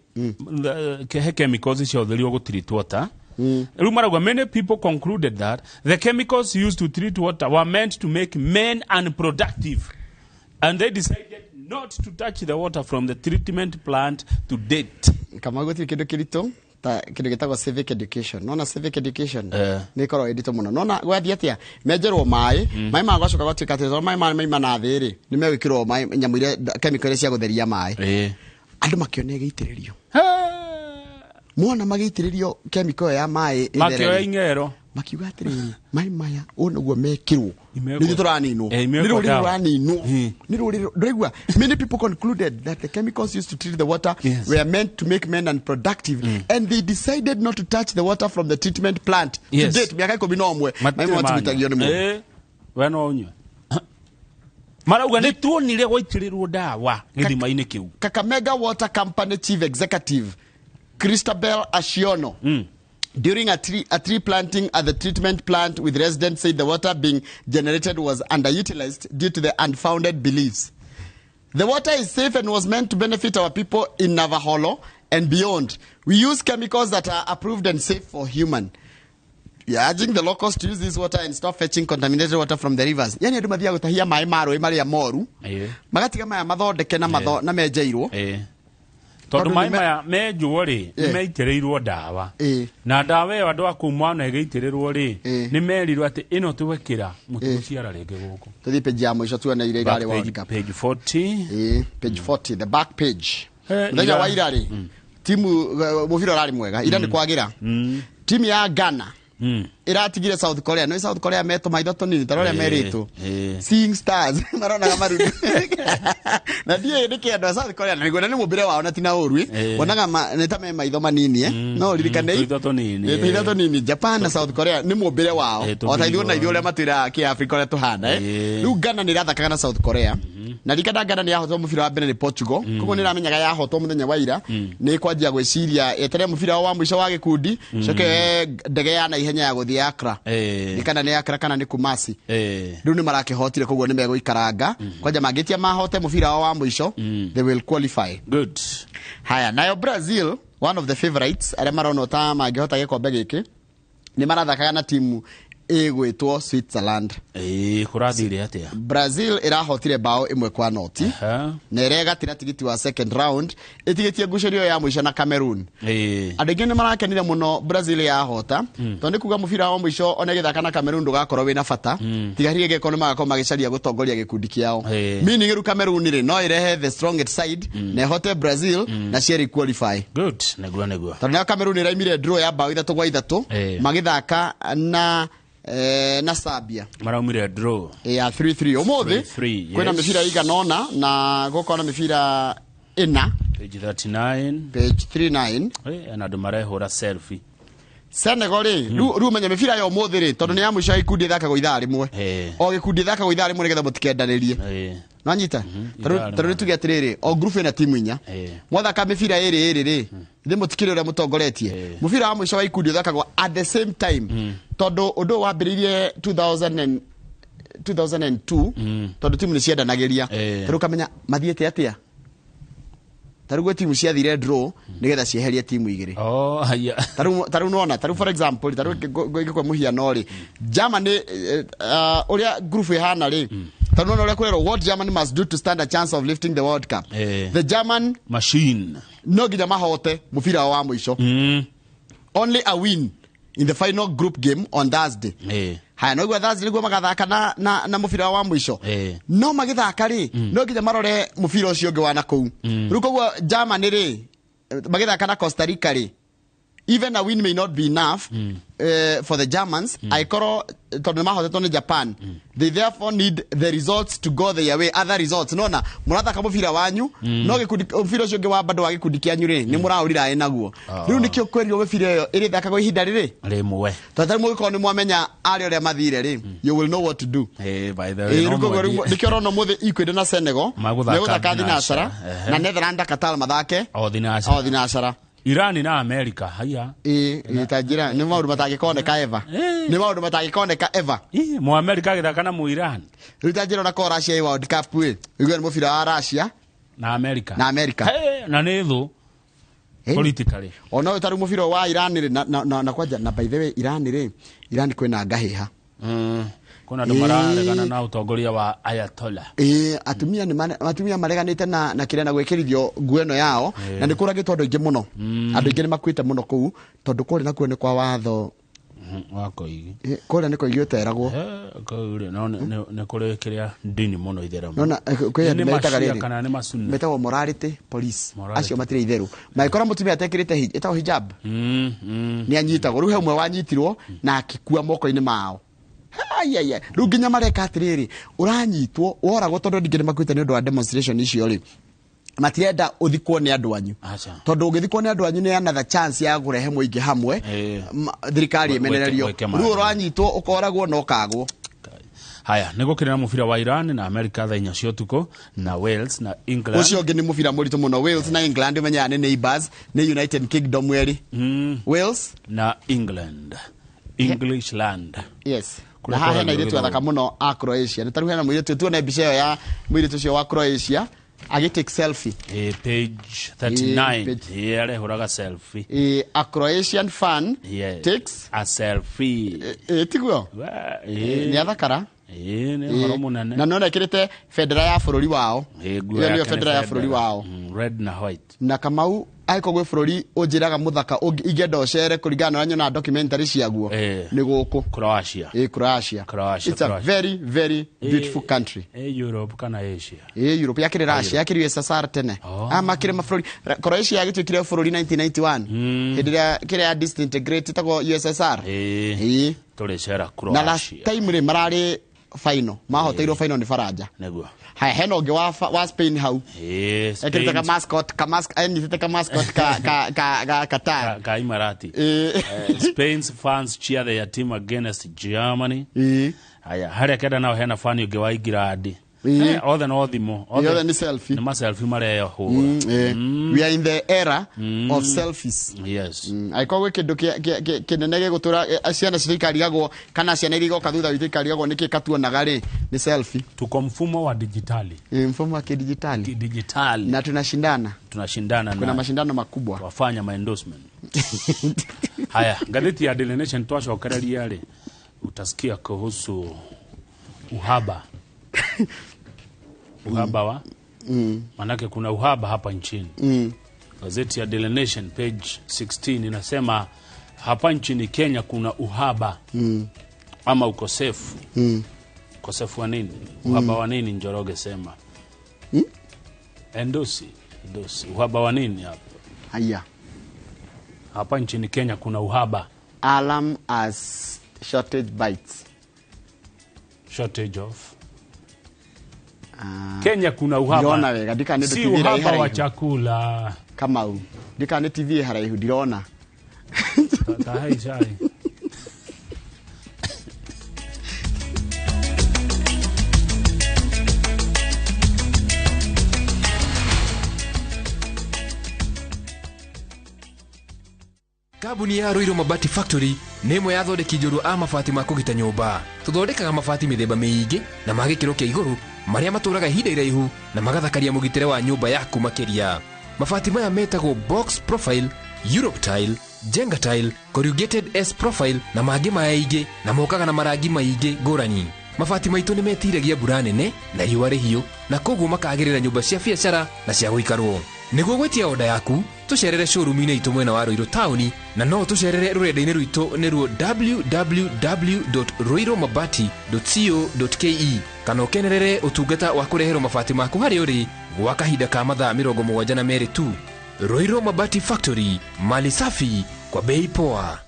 he chemicals ciahũthĩrirwo gũ treat water. Rĩu marauga many people concluded that the chemicals used to treat water were meant to make men unproductive, and they decided not to touch the water from the treatment plant to date. Kama gũtirĩ kĩndũ kĩritũ ta kĩndũ gĩtagwo civic education. Nona civic education nĩ ĩkoragwo ĩ nditũ mũno. Nona gwathiĩ atĩa, menjerwo maĩ, maĩ maya gwacoka gwatuĩka atĩ tondũ maĩ maya maima na thĩ rĩ, nĩ megwĩkĩrwo maĩ nyamũ iria chemical iria cia gũtheria maĩ. Andũ makĩona ĩgĩitĩrĩrio. Mona magĩitĩrĩrio chemical ĩyo ya maĩ ĩtherere. Makĩoya ing'ero. Makiuga atĩrĩrĩ, maĩ maya ũũ nĩguo mekĩrwo. Imekwo. Nĩ ithuĩ tũraninwo. Imekwo Nĩ rũrĩrĩ dawa. rũraninwo. Nĩ rũrĩrĩ, ndũraigua? Many people concluded that the chemicals used to treat the water were meant to make men unproductive, and they decided not to touch the water from the treatment plant. To date, mĩaka 11, maĩ Matirĩ matigitagio nĩ manyua. mũndũ. We no ũnyue. Marauga nĩ tuonire gwaitĩrĩrwo ndawa gĩthima-inĩ kĩu. Kakamega Water Company Chief Executive Christabel Ashiono during a tree planting at the treatment plant with residents said the water being generated was underutilized due to the unfounded beliefs. The water is safe and was meant to benefit our people in Navaholo and beyond. We use chemicals that are approved and safe for human. We are urging the locals to use this water and stop fetching contaminated water from the rivers. Yani andũ mathiaga gũtahia maĩ ma rũĩ marĩa moru, magatiga maya mathondeke na na menjeirwo. Tondũ maĩ maya menjwo rĩ, nĩ meitĩrĩirwo ndawa. Na ndawa ĩyo andũ a kũu mwana ĩgĩitĩrĩrwo rĩ, nĩ merirwo atĩ ĩno twekĩra mũtigũciara rĩngĩ gũkũ. Tũthiĩ page ya mũico tuone iria irarĩ World Cup. Page 40. Page 40, the back page. Mũthenya wa ira rĩ, timu mũbira ũrarĩ mwega, ira nĩ kwagĩra. Timu ya Ghana iratigire South Korea. No South Korea metũ maitho tũnini ta ũrĩa merĩtwo. Seeing stars maronaga marundu. Na ndiĩ nĩkĩ andũ a South Korea na nĩguo na nĩ mũmbĩre wao na ti na ũru, wonaga nĩ ta me maitho manini, no ririkane tũitho tũnini. Tũitho tũnini. Japan na South Korea nĩ mũmbĩre wao o ta ithuĩ na ithuĩ ũrĩa matwĩraga kĩ Afrika ũrĩa tũhana. Rĩu Ghana nĩ ĩrathakaga na South Korea. Na ririkana Ghana nĩ yahotwo mũbira wa mbere nĩ Portugal, koguo nĩ ĩramenyaga yahotwo mũthenya wa ira nĩ kwanjia gwĩciria yeterere mũbira wao wa mũico wa gĩkundi, coke yoe ndege ya naihenya ya gũthiĩ Accra. Nĩ kana nĩ Accra kana nĩ Kumasi. Rĩu nĩ marakĩhotire, koguo nĩ megũikaranga kwanja mangĩtia mahote mũbira wao wa mũico, they will qualify. Good. Haya, nayo Brazil, one of the favorites arĩa maronwo ta mangĩhota gĩkombe gĩkĩ, nĩ marathakaga na timu ĩgwĩtwo Switzerland. Kũrathire atĩa? Brazil ĩrahotire bao 1-0 na ĩregatĩra tigiti wa second round, ĩtigĩtie ngucanio ya mũico na Cameroon. Andũ aingĩ nĩ marakenire mũno Brazil yahota, tondũ nĩ kuga mũbira wa mũico ona ĩgĩthaka na Cameroon ndũgakorwo wĩna bata, tiga hihi ĩngĩkorwo nĩ magakorwo magĩcaria gũtongoria gĩkundi kĩao. Meaning rĩu Cameroon rĩ, no ĩrehe the strongest side na ĩhote Brazil na cierĩ qualify. Good. Nĩguo nĩguo. Tondũ nayo Cameroon ĩraimire draw ya bao 3-3 magĩthaka na Serbia. Maraumire draw ya 3-3 ũmũthĩ. 3-3, Kwĩna mĩbira ĩigana ũna na gũkorwo na mĩbira ĩna. Page 39. Page 39. Na andũ marehũra selfie. Senegal rĩ, rĩu ũmenye mĩbira ya ũmũthĩ rĩ, tondũ nĩ ya mũico ya ikundi, ĩthakagwo ithaa rĩmwe. O gĩkundi ĩthakagwo ithaa rĩmwe nĩgetha mũtikendanĩrie. Nwanyita? Ithaa. Tondũ tuge atĩrĩrĩ, o group ĩna timu inya, mwathaka mĩbira ĩrĩ ĩrĩ rĩ, ithe mũtikĩrĩ ũrĩa mũtongoretie. Mũbira wa mũico wa ikundi ũthakagwo at the same time, tondũ ũndũ ũyũ wambĩrĩirie 2000 and 2002, tondũ timu nĩ ciendanagĩria. Tarĩu ũkamenya mathiĩte atĩa. Tarĩu gwĩ timu ciathire draw nĩgetha cieherie timu igĩrĩ. Oh, haya. Tarĩu nona, tarĩu for example, tarĩu ngĩkwe mũhiano rĩ, Germany, ũrĩa group ĩhana rĩ, tarĩu nona ũrĩa kwĩrwo what Germany must do to stand a chance of lifting the World Cup. The German machine no nginya mahote mũbira wao wa mũico. Only a win in the final group game on Thursday. Haya, no igua Thursday nĩguo magathaka na mũbira wa mũico. No magĩthaka rĩ, no nginya marore mũbira ũcio ũngĩ wa na kũu. Rĩu koguo Germany rĩ, magĩthaka na Costa Rica rĩ, even a win may not be enough for the Germans, aikorwo tondũ nĩ mahotetwo nĩ Japan. They therefore need the results to go their way, other results. Nona mũrathaka mũbira wanyu, no gĩkundi mũbira ũcio ũngĩ wa bado wa gĩkundi kĩanyu rĩ, nĩ mũraũrira ĩ naguo. Rĩu nĩkĩo kwerirwo mĩbira ĩyo ĩrĩthakagwo ihinda rĩrĩ rĩmwe. Tondũ tarĩu mũngĩkorwo nĩ mwamenya arĩa ũrĩa mathire rĩ, you will know what to do. By the way, Rĩu no koguo rĩu mwendie. nĩkĩo ũrona ũmũthĩ Ecuador na Senegal Magũthaka megũthaka thinacara, Ehe. na Netherlands na Qatar mathake o thinacara. O thinacara. Iran na America, haya. Ĩ ta njĩra nĩ maũndũ matangĩkoneka ever, nĩ maũndũ matangĩkoneka ever. Mu America agĩthaka na mu Iran. Rĩu ta njĩra ona korwo Russia ĩ World Cup ĩ, ũigue nĩ mũbira wa Russia na America. Na America. Hey, na nĩ thũ politically. Ona ũyũ tarĩu mũbira wa Iran rĩ, na kwanja na by the way Iran rĩ, Iran kwĩna ngahĩha. Kuna andũ mararegana na ũtongoria wa Ayatollah. Ĩĩ, atumia nĩ atumia mareganĩte na kĩrĩa na gwĩkĩrithio nguo ĩno yao, na nĩ kũragĩtwo andũ aingĩ mũno. Andũ aingĩ nĩ makuĩte mũno kũu tondũ kũrĩa nakuo nĩ kwa watho wa koigi. Kũrĩa nĩ koigi ũteragwo. Kũu rĩ, no nĩ kũrĩ kĩrĩa ndini mũno itheramu. Nona kwĩ andũ Nĩ metaga Mashia rĩrĩ kana nĩ Masunni? Metagwo morality police. Morality. Acio matirĩ itherũ mangĩkora mũtumia atekĩrĩte ĩtagwo hijab, nĩ anyitagwo. Rĩu he ũmwe wanyitirwo na akĩkua moko-inĩ mao. Aiaia, rĩu nginya mareka atĩrĩrĩ, ũranyitwo woragwo tondũ andũ aingĩ nĩ makuĩte nĩ ũndũ wa demonstration icio rĩ, matirenda ũthikwo nĩ andũ anyu, Aca. tondũ ũngĩthikwo nĩ andũ anyu nĩ another chance ya kũrehe mũingĩ hamwe, thirikari ĩmenererio. Weke Rĩu maandamano. ũranyitwo ũkoragwo na ũkagwo. Haya, nĩ gũkĩrĩ na mũbira wa Iran na America thaa 4 cia ũtukũ, na Wales na England. Ũcio ũngĩ nĩ mũbira mũritũ mũno, Wales na England. Ũmenyaga nĩ neighbors, nĩ United Kingdom erĩ, Wales na England, English land. Yes. Kũrĩa Na haha hena kwaragio airĩtu athaka gĩthũngũ. mũno a Croatia. Nĩ tarĩu hena mũirĩtu, tuone mbica ĩyo ya mũirĩtu ũcio wa Croatia agĩ take selfie. Page 39. Page Arehũraga selfie. A Croatian fan takes a selfie. Tiguo? Nĩ athakara. Nĩ ũhoro mũnene. Na nona ĩkĩrĩte bendera ya bũrũri wao. Nguo Ĩyo nĩyo yake nĩ bendera ya bũrũri bendera. wao. Red na white. Na Kamau angĩkorwo gwĩ bũrũri ũnjĩraga mũthaka ingĩenda ũcere kũringana na ũrĩa nyonaga documentary ciaguo nĩ gũkũ Croatia. Croatia. Croatia. It's a Croatia. very very beautiful country. Europe kana Asia? Europe yakĩrĩ Russia, yakĩrĩ USSR tene. Makĩrĩ mabũrũri. Croatia yagĩtuĩkire bũrũri 1991 hĩndĩ ĩrĩa kĩrĩa ya disintegrate ĩtagwo USSR. Tũrĩcera Na last Croatia. time rĩ mararĩ final, mahoteirwo final nĩ Faranja. Nĩguo. Haya, hena ũngĩ wa Spain hau. Ekĩrĩte ka mascot, ka mask, anyitĩte ka mascot ka Qatar. Ka Imarati. Spain's fans cheer their team against Germany. Haya, harĩa kenda nao hena fan ũngĩ wa Ingilandi. Othe no thimũ. Othe nĩ selfie. Nĩ ma selfie mareyahũra. We are in the era of selfies. Yes. Angĩkorwo gwĩ kĩndũ kĩnene gĩgũtũra ciana citũ ikarigagwo kana ciana iria igoka thutha witũ ikarigagwo nĩkĩ katuonaga rĩ nĩ selfie. Tuko mfumo wa dijitali. Mfumo wa kidijitali. Kidijitali. Na tunashindana. Tunashindana. Kuna mashindano makubwa. Wafanya ma endorsement. Haya, gazeti ya Daily Nation twacokereria rĩ utasikia kuhusu uhaba. Uhaba wa? Manake kuna uhaba hapa nchini. Gazeti ya Daily Nation page 16 inasema hapa nchini Kenya kuna uhaba. Ama ukosefu. Ukosefu wa nini? Uhaba wa nini Njoroge sema? Endosi. Uhaba wa nini hapa? Haya. Hapa nchini Kenya kuna uhaba. Alarm as shortage bites. Shortage of Kenya kuna uhaba. Ndĩrona wega, ndikana si uhaba wa chakula. Kamau, ndikana TV haraihu ndirona. Tahai chai. Kambuni ya Ruiru Mabati Factory nĩ ĩmwe ya athondeki njorua a mabati ma kũgita nyũmba. Tũthondekaga mabati mĩthemba mĩingĩ na ma gĩkĩro kĩa igũrũ marĩa matũraga ihinda iraihu na magathakaria mũgitĩre wa nyũmba yaku makĩria. Mabati maya metagwo box profile, Europe tile, Jenga tile, corrugated S profile na mangĩ maingĩ na mokaga na marangi maingĩ ngũrani. Mabati maitũ nĩ metiragia mbura nene na riũa rĩhiũ na koguo makagĩrĩra nyũmba cia biacara na cia gũikarwo. Nĩguo gwĩtia oda yaku tũcerere showroom-inĩ itũ mwena wa Ruiru taũni na no tũcerere rũrenda-inĩ rwitũ nĩruo www.ruirumabati.co.ke kana ũkenerere ũtungata wa kũreherwo mabati maku harĩa ũrĩ gwa kahinda ka mathaa 72 tu. Ruiru Mabati Factory, mali safi kwa bei poa.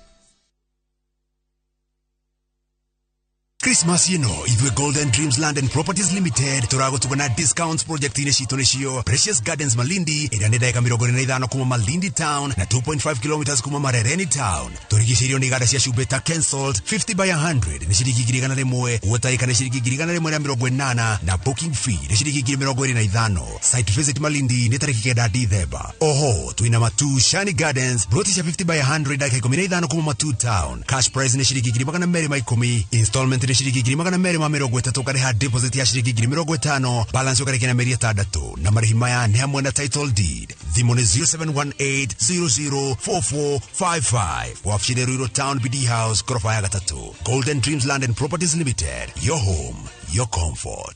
Christmas ino ithuĩ Golden Dreams Land and Properties Limited tũragũtuga na discounts project-inĩ citũ nĩcio Precious Gardens Malindi ĩrĩa nĩ ndagĩka 45 kuma Malindi Town na 2.5 kilometers kuma Marereni Town. Tũrigicĩirio nĩ iganda cia cumbĩ ta Kensalt 50 by 100 nĩ ciringi 101, Water nĩ ciringi 180 na booking fee nĩ ciringi 25. Site visit Malindi nĩ tarĩki 9 Dithemba. Oho twĩna Matu Shani Gardens broti cia 50 by 100 ndagĩka 15 kuma Matu Town. Cash price nĩ ciringi 210, installment nĩ ciringi 230 ũkarĩha deposit ya ciringi 50,000, balance ũkarĩkia na mĩeri 6 na marĩhi maya nĩ hamwe na title deed. Thimũ nĩ 0718004455. Wabici nĩ Ruiru Town BD House gorofa ya 3. Golden Dreams Land and Properties Limited, your home, your comfort.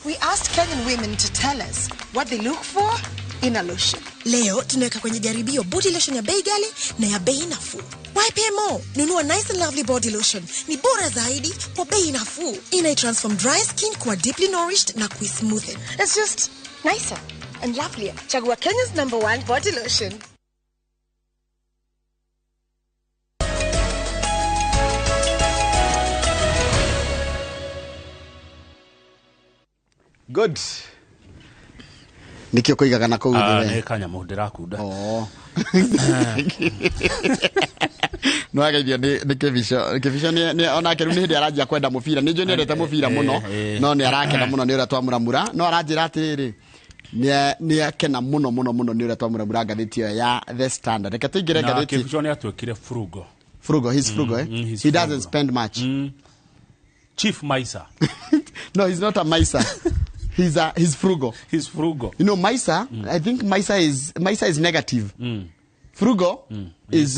We asked Kenyan women to tell us what they look for in a lotion. Leo tunaweka kwenye jaribio body lotion ya bei ghali na ya bei nafuu. Why pay more? Nunua Nice and Lovely body lotion. Ni bora zaidi kwa bei nafuu. Ina transform dry skin kuwa deeply nourished na kuismoothen. It's just nicer and lovelier. Chagua Kenya's #1 body lotion. Good. Nikio koigaga na kũu thĩ. Nĩ kanyamũ ndĩrakunda. Oh. No ageithio nĩ Kĩbico. Kĩbico nĩ onake rĩu nĩ hĩndĩ aranjia kwenda mũbira. Nĩ njũĩ nĩ endete mũbira mũno, no nĩ arakena mũno nĩ ũrĩa twamũramura. No aranjĩra atĩrĩrĩ, nĩ akena mũno mũno mũno nĩ ũrĩa twamũramura ngathĩti ĩyo ya The Standard. Reke tũingĩre ngathĩti. Na Kĩbico nĩ atuĩkire frugal. Frugal, he's frugal, eh? He doesn't spend much. Chief Miser. No, he's not a miser. He's frugal. He's frugal. You know, miser, I think miser is negative. Frugal is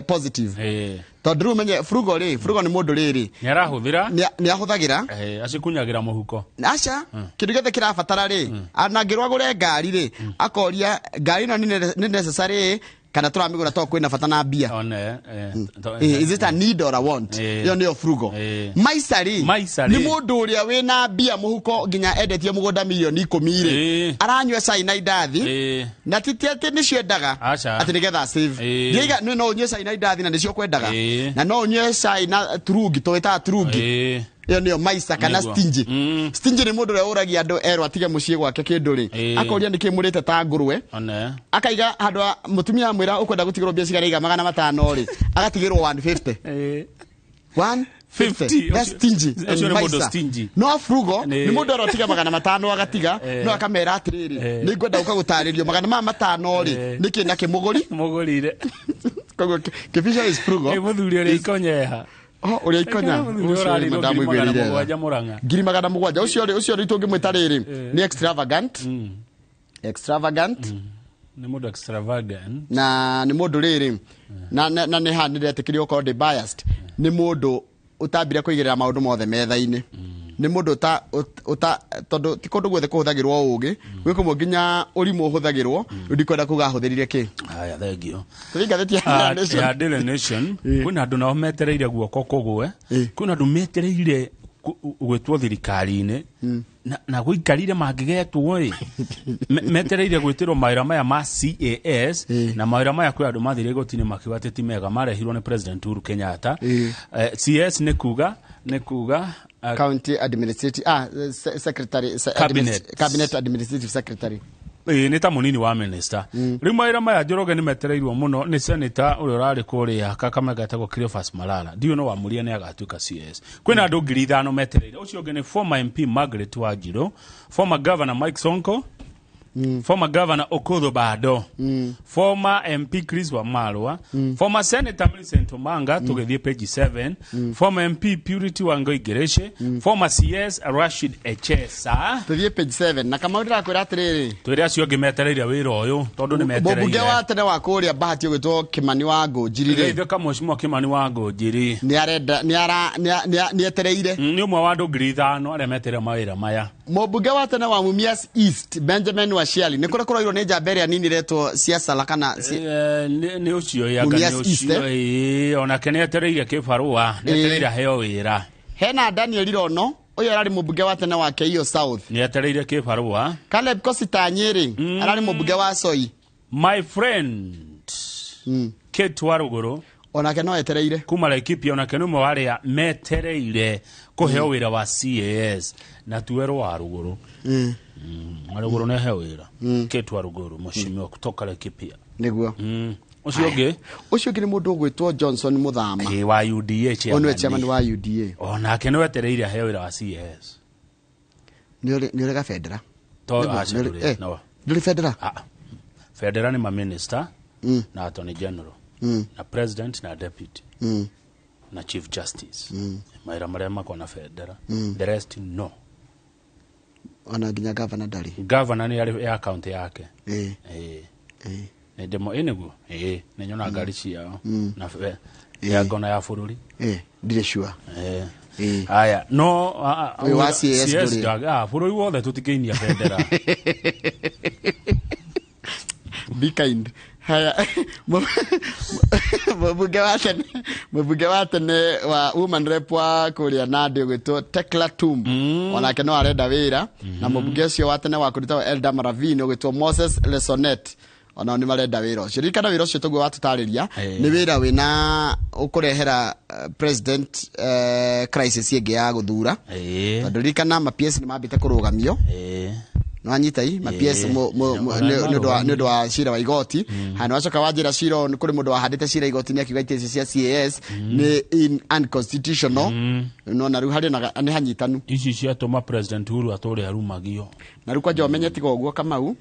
positive. Tondũ rĩu ũmenye frugal rĩ, frugal nĩ mũndũ rĩrĩ Nĩ arahũthĩra. Nĩ ahũthagĩra. Acikunyagĩra mũhuko. Aca, kĩndũ gĩothe kĩrabatara rĩ, na angĩrwo agũre ngari rĩ, akoria ngari ĩno nĩ necessary kana tũramĩgũra tondũ kwĩna bata na mbia. One Is it a need or a want? Ĩyo nĩyo frugal. Maica rĩ, Maica nĩ rĩ. Mũndũ ũrĩa wĩna mbia mũhuko nginya endetie mũgũnda mirioni 10 rĩ, aranyua cai na indathi na ti atĩ nĩcio endaga, Aca. atĩ nĩgetha save. Ndiaiga nĩ no ũnyue cai na indathi na nĩcio kwendaga, na no ũnyue cai na turungi, tũwĩtaga turungi. Ĩyo nĩyo maica kana stingy. Stingy nĩ mũndũ ũrĩa ũragia andũ erwo atige mũciĩ gwake kĩndũ rĩ, akoria nĩkĩ mũrĩte ta ngũrwe, One. akaiga handũ ha mũtumia amwĩra ũkwenda gũtigĩrwo mbia cigana, iga 500 rĩ, agatigĩrwo 150. 150. 50. That's stingy Ũcio and nĩ mũndũ miser. stingy. No frugal Nĩ. nĩ mũndũ arotiga 500 agatiga, no akamera atĩrĩrĩ, nĩ ngwenda gũka gũtarĩrio 500 rĩ, nĩkĩ na kĩmũgũri mũgũrire. Koguo Kĩbica is frugal. Ĩ mũthuri ũrĩa ikonyeha. Oh, ũrĩa ikonya. Mũthuri Ũcio ũrarĩrwo ndamũiguĩrĩire ngiri magana tha. mũgwanja Mũrang'a. 700,000. Ũcio rĩ, ũcio rĩ tũngĩmwĩta rĩrĩ nĩ extravagant. Extravagant. Nĩ mũndũ extravagant. Na nĩ mũndũ rĩrĩ na nĩ haha nĩndetĩkĩrio gũkorwo ndĩ biased, nĩ mũndũ ũtambire kũigĩrĩra maũndũ mothe metha-inĩ, nĩ mũndũ ũta ũta tondũ ti kũndũ guothe kũhũthagĩrwo ũgĩ, gwĩ kũmwe nginya ũrimũ ũhũthagĩrwo. Rĩu ndikwenda kuga ahũthĩrire kĩ. Haya, thengio. Tũthiĩ ngathĩti ya Ah, Nation. ya Daily Nation, kwĩna andũ nao metereire guoko kũgwe, kwĩna andũ metereire gwĩtwo thirikari-inĩ na gũikarire mangĩgetwo ĩ. Metereire gwĩtĩrwo mawĩra maya ma CAS na mawĩra maya kwĩ andũ mathire igoti-inĩ makiuga atĩ ti mega marehirwo nĩ President Uhuru Kenyatta. CS nĩ kuga County administrative secretary Cabinet. Cabinet administrative secretary. Ĩĩ, nĩ ta mũnini wa minister. Rĩu mawĩra maya, Njoroge, nĩ metereirwo mũno nĩ senator ũrĩa ũrarĩ kũrĩa Kakamega etagwo Cleophas Malala. Ndiũĩ no wamuria nĩ agatuĩka CS. Kwĩna andũ 5,000 metereire. Ũcio ũngĩ nĩ former MP Margaret Wanjiru, former governor Mike Sonko, former governor Okoth Obado, former MP Chris Wamalwa, former senator Millicent Omanga. Tũgĩthiĩ page 7, former MP Purity Wangui Ngirici, former CS Rashid Echesa. Tũthiĩ page 7 na Kamau, ndĩrakwĩra atĩrĩrĩ, Twĩre acio angĩ metereire wĩra ũyũ tondũ nĩ mũmbunge metereire. Wa tene wa kũrĩa Bahati ũgwĩtwo Kimani wa Ngũnjiri rĩ, Ithe kamũcimwa Kimani wa Ngũnjiri nĩ arenda nĩ ara nĩ etereire. Nĩ ũmwe wa andũ 5,000 arĩa metereire mawĩra maya. Mũmbunge wa tene wa Mumias East Benjamin Washiali, nĩ kũrĩa kũroirwo nĩ njamba ĩrĩa nini retwo Siasala kana Nĩ ũcio ĩ, anga Mumias nĩ East, ũcio ĩ, onake nĩ etereire kĩbarũa, nĩ etereire aheo wĩra. Hena Daniel Rono, ũyũ ararĩ mũmbunge wa tene wa Keio South. Nĩ etereire kĩbarũa. Caleb Kosita Nyeri ararĩ mũmbunge wa Soi. My friend Kate Waruguru onake no etereire. Kuma Laikipia, onake nĩ ũmwe wa arĩa metereire kũheo wĩra wa CAS na tuwerwo Waruguru. Waruguru nĩ aheo wĩra. Kate Waruguru, mheshimiwa kutoka Laikipia. Nĩguo. Ũcio ũngĩ? Ũcio ũngĩ nĩ mũndũ ũgwĩtwo Johnson Muthama. Ĩ, wa UDA. Ũyũ nĩwe chairman. Chairman wa UDA. Onake nĩ wetereire aheo wĩra wa CAS. Nĩ ũrĩ gabendera? To Nĩguo, aca, ndũrĩ, no. Ndũrĩ bendera? Ah, bendera nĩ maminista na attorney general na president na deputy na chief justice, mawĩra marĩa makwa na bendera. The rest, no. Ona nginya gavana ndarĩ? Governor nĩ arĩ ya county yake. Ĩĩ. Nĩ ndĩmo ĩ nĩguo ĩĩ nĩ nyona ngari ciao na ya ngona ya bũrũri. Ndirĩ sure. Ĩĩ. Aya, no Ũyũ wa CAS ndũrĩ. Bũrũri wothe tũtikĩinia bendera. Be kind. Haya, mũmbunge wa tene wa woman rep wa kũrĩa Nandi ũgwĩtwo Tekla Tum, onake no arenda wĩra, na mũmbunge ũcio wa tene wa kũrĩtagwo Eldama Ravine ũgwĩtwo Moses Lesonet, onao nĩ marenda wĩra ũcio. Ririkana wĩra ũcio tũguo watũtarĩria nĩ wĩra wĩna ũkũrehera president crisis ĩngĩ ya gũthura, tondũ ririkana ma PS nĩ mambĩte kũrũgamio. Nĩwanyita i ma PS nĩ ũndũ wa cira wa igoti. Haya, nĩwacoka wanjĩra cira ũyũ, nĩ kũrĩ mũndũ wahandĩte cira igoti-inĩ akiuga itĩ ici cia CAS nĩ unconstitutional. Nona rĩu harĩ na nĩ hanyitanu. Ici ciatũma President Uhuru atũre arumagio. Na rĩu kwanja ũmenye tiga ũguo, Kamau,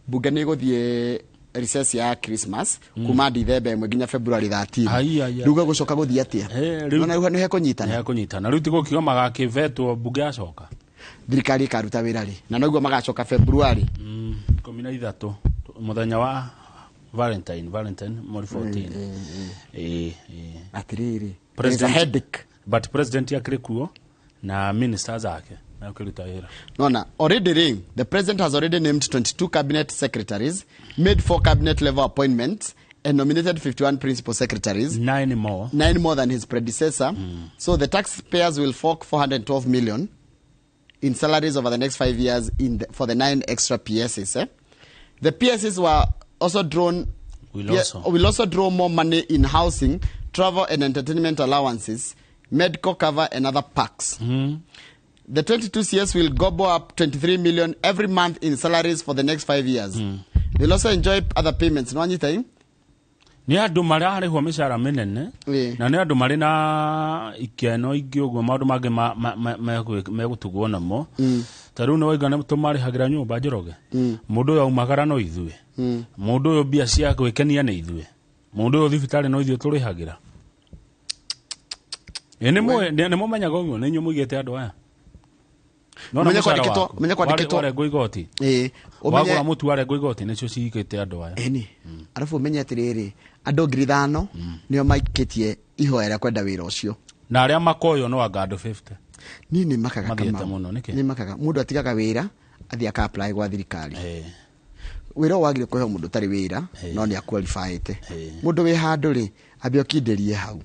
bunge nĩ ĩgũthiĩ recess ya Christmas kuma Dithemba 1 nginya February 13. Ai, ai, ai. Rĩu gũcoka gũthiĩ atĩa? Nona rĩu nĩ hekũnyitana. Hekũnyitana. Rĩu tigũkiuga magakĩvetwo bunge yacoka. Thirikari ĩkaruta wĩra rĩ? Na noguo magacoka February 13, mũthenya wa Valentine mweri 14. Atiriri. President headache. But president yakire kuo na ministers ake mekuruta wira. Nona already ring the president has already named 22 cabinet secretaries, made 4 cabinet level appointments and nominated 51 principal secretaries. 9 more. 9 more than his predecessor. So the taxpayers will fork 412 million in salaries over the next 5 years for the 9 extra PSs. Eh? The PSs were also drawn will also draw more money in housing, travel and entertainment allowances, medical cover and other perks. The 22 CS will gobble up 23 million every month in salaries for the next 5 years. They'll also enjoy other payments. No anything. Ni andu mararĩhwo mĩcara mĩnene na nĩ andũ marĩ na ikeno ingĩ ũguo maũndũ mangĩ megũtugwo namo. Ta rĩu nĩ waiga nĩ tũmarĩhagĩra nyũmba Njoroge. Mũndũ ũyũ aumagara no ithuĩ. Mũndũ ũyũ mbia cia gwĩkenia nĩ ithuĩ. Mũndũ ũyũ thibitarĩ no ithuĩ tũrĩhagĩra. Nĩ mũmenyaga ũguo nĩ inyuĩ mũigĩte andũ aya. Menye kwandĩkĩtwo warengwo igoti. Wagũra mũtu warengwo igoti nĩcio ciigĩte andũ aya. Ĩni. Arabu ũmenye atĩrĩrĩ andũ 5,000 nĩo maikĩtie ihoya rĩa kwenda wĩra ũcio. Na arĩa makoywo no anga andũ 50. Niĩ nĩ makaga Kamau. Nĩ makaga mũndũ atigaga wĩra athiĩ aka apply gwa thirikari. Wĩra ũyũ wagĩrĩire kũheo mũndũ ũtarĩ wĩra no nĩ aqualifyĩte. Mũndũ wĩ handũ rĩ ambe ũkindĩrie hau.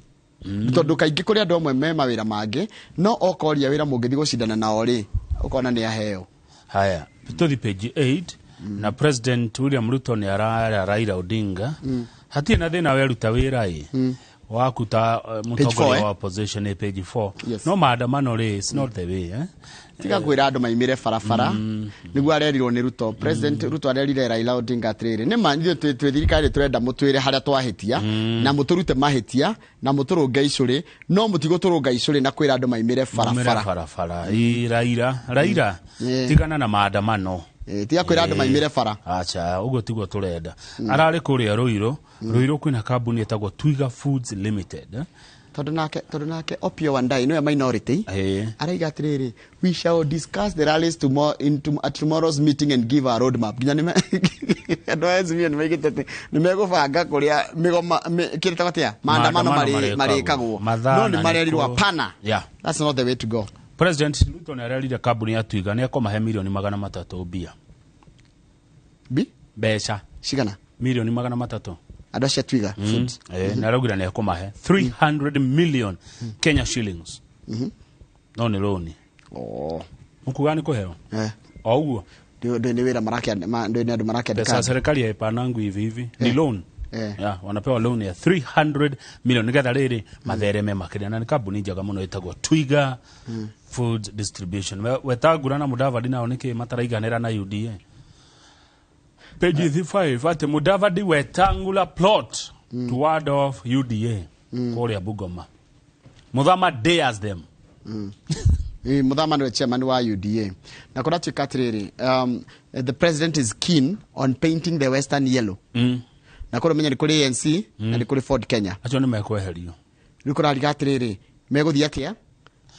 Tondũ kaingĩ kũrĩ andũ amwe me mawĩra mangĩ no okoria wĩra mũngĩthiĩ gũcindana nao rĩ ũkona nĩ aheo. Haya, tũthiĩ page 8 na President William Ruto nĩ arara Raila Odinga. Hatirĩ na thĩna weruta wĩra ĩ waku ta mũtongoria wa opposition nĩ page 4. Yes. No maandamano rĩ it's not the way Tiga kwĩra andũ maimĩre barabara nĩguo arerirwo nĩ Ruto. President Ruto arerire Raila Odinga atĩrĩrĩ nĩ ma ithuĩ twĩ thirikari tũrenda mũtwĩre harĩa twahĩtia na mũtũrute mahĩtia na mũtũrũnge icũrĩ no mũtigũtũrũnga icũrĩ na kwĩra andũ maimĩre barabara. Barabara. Raila tigana na maandamano. Tiga kwĩra andũ maimĩre bara. Acha ũguo tiguo tũrenda. Ararĩ kũrĩa Ruiru. Ruiru kwĩna kambuni ĩtagwo Twiga Foods Limited. Tondũ nake Opiyo Wandayi nĩwe minority araiga atĩrĩrĩ we shall discuss the rallies tomorrow at tomorrow's meeting and give a roadmap. Nginya andũ a Azimio nĩmaigĩte atĩ nĩmegũbanga kũrĩa mĩgoma kĩrĩtagwo atĩa maandamano marĩkagwo no nĩ marerirwo hapana. That's not the way to go. President Ruto nĩ arerire kambuni ya Twiga nĩ ekũmahe milioni 300 mbia. Mbeca cigana? Milioni 300. Andũ acio a Twiga Foods. Na araugire nĩ ekũmahe 300 million Kenya shillings. No nĩ loan. Ũkuga nĩ kũheo? O ũguo. Ndio nĩ wĩra ndio nĩ andũ marakĩandĩka. Pesa serikali haipanangwi hivi hivi. Ni loan. Yeah, wanapewa loan ya 300 million nĩgetha rĩrĩ mathereme makĩria na nĩ kambuni njega mũno ĩtagwo Twiga Food Distribution. Wetangula na Mudavadi nao nĩkĩ mataraiganĩra na UDA. Page 5 ati Mudavadi Wetangula plot to ward off UDA kũrĩa Bungoma. Muthama dares them. Muthama nĩwe chairman wa UDA. Na kũratuĩka atĩrĩrĩ the president is keen on painting the western yellow. Na kũrĩ menya nĩ kũrĩ ANC na nĩ kũrĩ Ford Kenya. Acio nĩ mekweherio. Rĩu kũrariga atĩrĩrĩ megũthiĩ atĩa?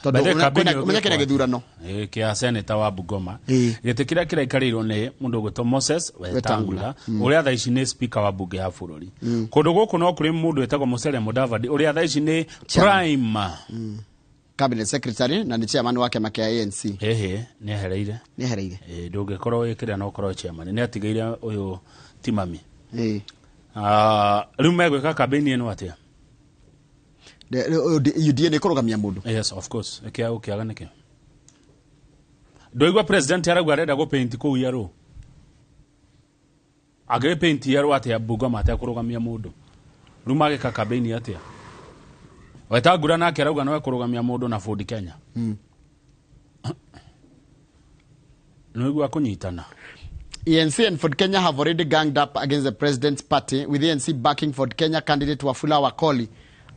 Tondũ ũmenye kĩna gĩthurano kĩa senator wa Bungoma gĩtĩ kĩrĩa kĩraikarĩirwo nĩ mũndũ ũgwĩtwo Moses Wetangula ũrĩa thaa ici nĩ speaker wa bunge ya bũrũri. Kũndũ gũkũ no kũrĩ mũndũ wĩtagwo Musalia Mudavadi ũrĩa thaa ici nĩ prime cabinet secretary na nĩ chairman wa kĩama kĩa ANC. Ehe, nĩ ehereire. Nĩ ehereire. Ndũngĩkorwo wĩkĩrĩa no ũkorwo chairman. Nĩ atigĩire ũyũ Timami. Rĩu megwĩka campaign ĩno atĩa? UDA nĩ kũrũgamia mũndũ. Yes, of course. Kĩa ũkĩaga nĩkĩ? Ndoigua president arauga arenda gũpaint kũu yerũ. Agĩpaint yerũ atĩa Bungoma atekũrũgamia mũndũ? Rĩu magĩka campaign atĩa? Wetangula nake arauga no ekũrũgamia mũndũ na Ford Kenya. Nĩwaigua kũnyitana. ANC and Ford Kenya have already ganged up against the president's party, with ANC backing Ford Kenya candidate Wafula Wakoli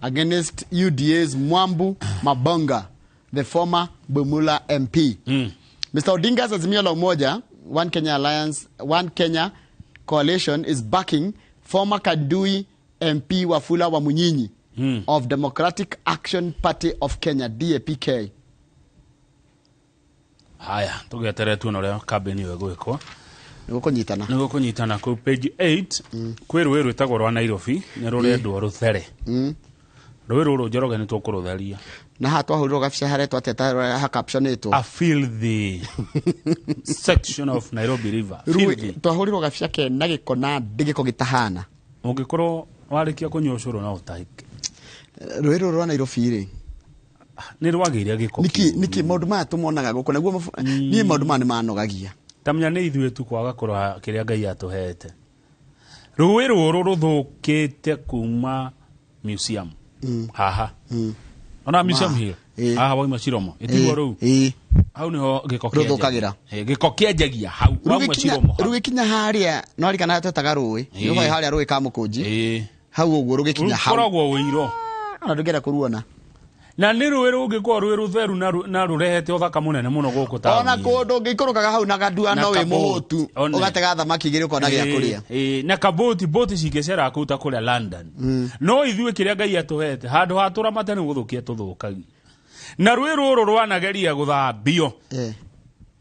against UDA's Mwambu Mabonga, the former Bumula MP. Mr. Odinga's Azimio la Umoja, One Kenya Alliance, One Kenya Coalition is backing former Kandui MP Wafula Wamunyinyi of Democratic Action Party of Kenya, DAPK. Haya, tugetere tuone uria campaign ĩyo ĩgwĩkwo. Nĩ gũkũnyitana. Nĩ gũkũnyitana kũu page 8 kwĩ rũĩ rwĩtagwo rwa Nairobi nĩ rũrendwo rũthere. Rũĩ rũrũ Njoroge nĩ tũkũrũtheria. Na haha twahũrirwo gabica haretwo atĩa ta hakaptionĩtwo A filthy section of Nairobi River. Filthy. Twahũrirwo gabica kena gĩko na ndĩ gĩko gĩtahana. Ũngĩkorwo warĩkia kũnyua ũcũrũ no ũtahĩke. Rũĩ rũrũ rwa Nairobi rĩ nĩ rwagĩire gĩko. Nĩkĩ maũndũ maya tũmonaga gũkũ naguo niĩ maũndũ maya nĩ manogagia. Tamenya nĩ ithuĩ tu kwaga kũrora kĩrĩa Ngai atũhete. Rũĩ rũrũ rũthũkĩte kuma museum. Haha. Ona museum here. Haha wauma Chiromo. Ĩtigwo rũu. Hau nĩho gĩko rũthũkagĩra. Gĩko kĩenjagia hau wauma Chiromo. Rũgĩkinya harĩa no arikana twetaga rũĩ. Nĩ harĩa rũĩ ka Mũkũnji. Hau ũguo rũgĩkinya hau. Rũkoragwo ũiro. Ona ndũngĩenda kũruona. Na nĩ rũĩ rũngĩkorwo rwĩ rũtheru na rũrehete ũthaka mũnene mũno gũkũ taũni. Ona kũndũ ũngĩikũrũkaga hau na gandua no wĩ mũhũtu ũgatega thamaki igĩrĩ ũkona gĩa kũrĩa. Na kabũti bũti cingĩcera kũu ta kũrĩa London. No ithuĩ kĩrĩa Ngai atũhete handũ ha tũramate nĩ gũthũkia tũthũkagia. Na rũĩ rũrũ rwanageria gũthambio.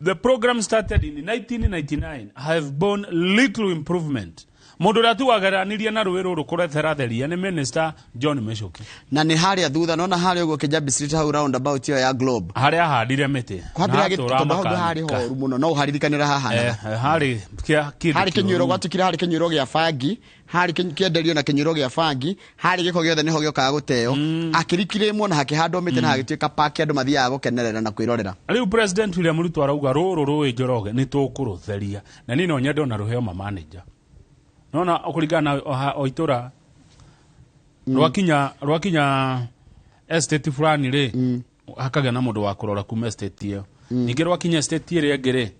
The program started in 1999 have borne little improvement. Mũndũ ũrĩa tu wageranirie na rũĩ rũrũ kũretheratheria nĩ Minister John Michuki. Na nĩ harĩa thutha nona harĩa ũguo Kijabi Street hau roundabout ĩyo ya Globe. Harĩa ahandire mĩtĩ. Tondũ hau harĩ horu mũno no ũharirikanĩra hahanaga. Harĩ harĩ kĩnyuĩro gwatukire harĩ kĩnyuĩro gĩa bangi, harĩ kĩenderio na kĩnyuĩro gĩa bangi, harĩ gĩko gĩothe nĩho gĩokaga gũteo. Akĩrikirĩmwo na hakĩhandwo mĩtĩ na hagĩtuĩka park andũ mathiaga gũkenerera na kwĩrorera. Rĩu President William Ruto arauga rũrũ rũĩ Njoroge nĩ tũkũrũtheria. Na niĩ no nyende ona rũheo ma manager. Nona kũringana na o itũra rwakinya estate fulani rĩ hakagĩa na mũndũ wa kũrora kuma estate ĩyo. Ningĩ rwakinya estate ĩrĩa ĩngĩ rĩ,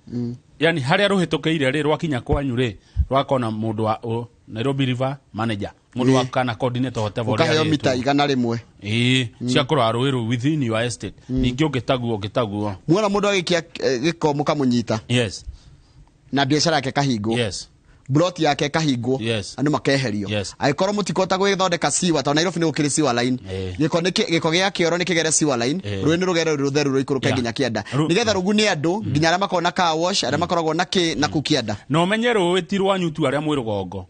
yani harĩa rũhĩtũkĩire rĩ rwakinya kwanyu rĩ rwakona mũndũ wa Nairobi River manager, mũndũ wa kana coordinator whatever. Ũkaheo mita 100. Ĩĩ, cia kũrora rũĩ rũu within your estate. Ningĩ ũngĩtaguo. Muona mũndũ agĩikia gĩko mũkamũnyita. Yes. Na biacara yake kahingwo. Yes. Plot yake kahingwo. Yes. Andu makeherio. Yes. Angĩkorwo mũtikũhota gwĩthondeka sewer tondũ Nairobi nĩ gũkĩrĩ sewer line. Gĩko gĩa kĩoro nĩ kĩgere sewer line. Rũĩ nĩ rũgere rũtheru rũikũrũke nginya kĩanda. Nĩgetha rũgune andũ nginya arĩa makoragwo na car wash, arĩa makoragwo na kĩ na kũu kĩanda. Na ũmenye rũĩ ti rwanyu tu arĩa mwĩ rũgongo.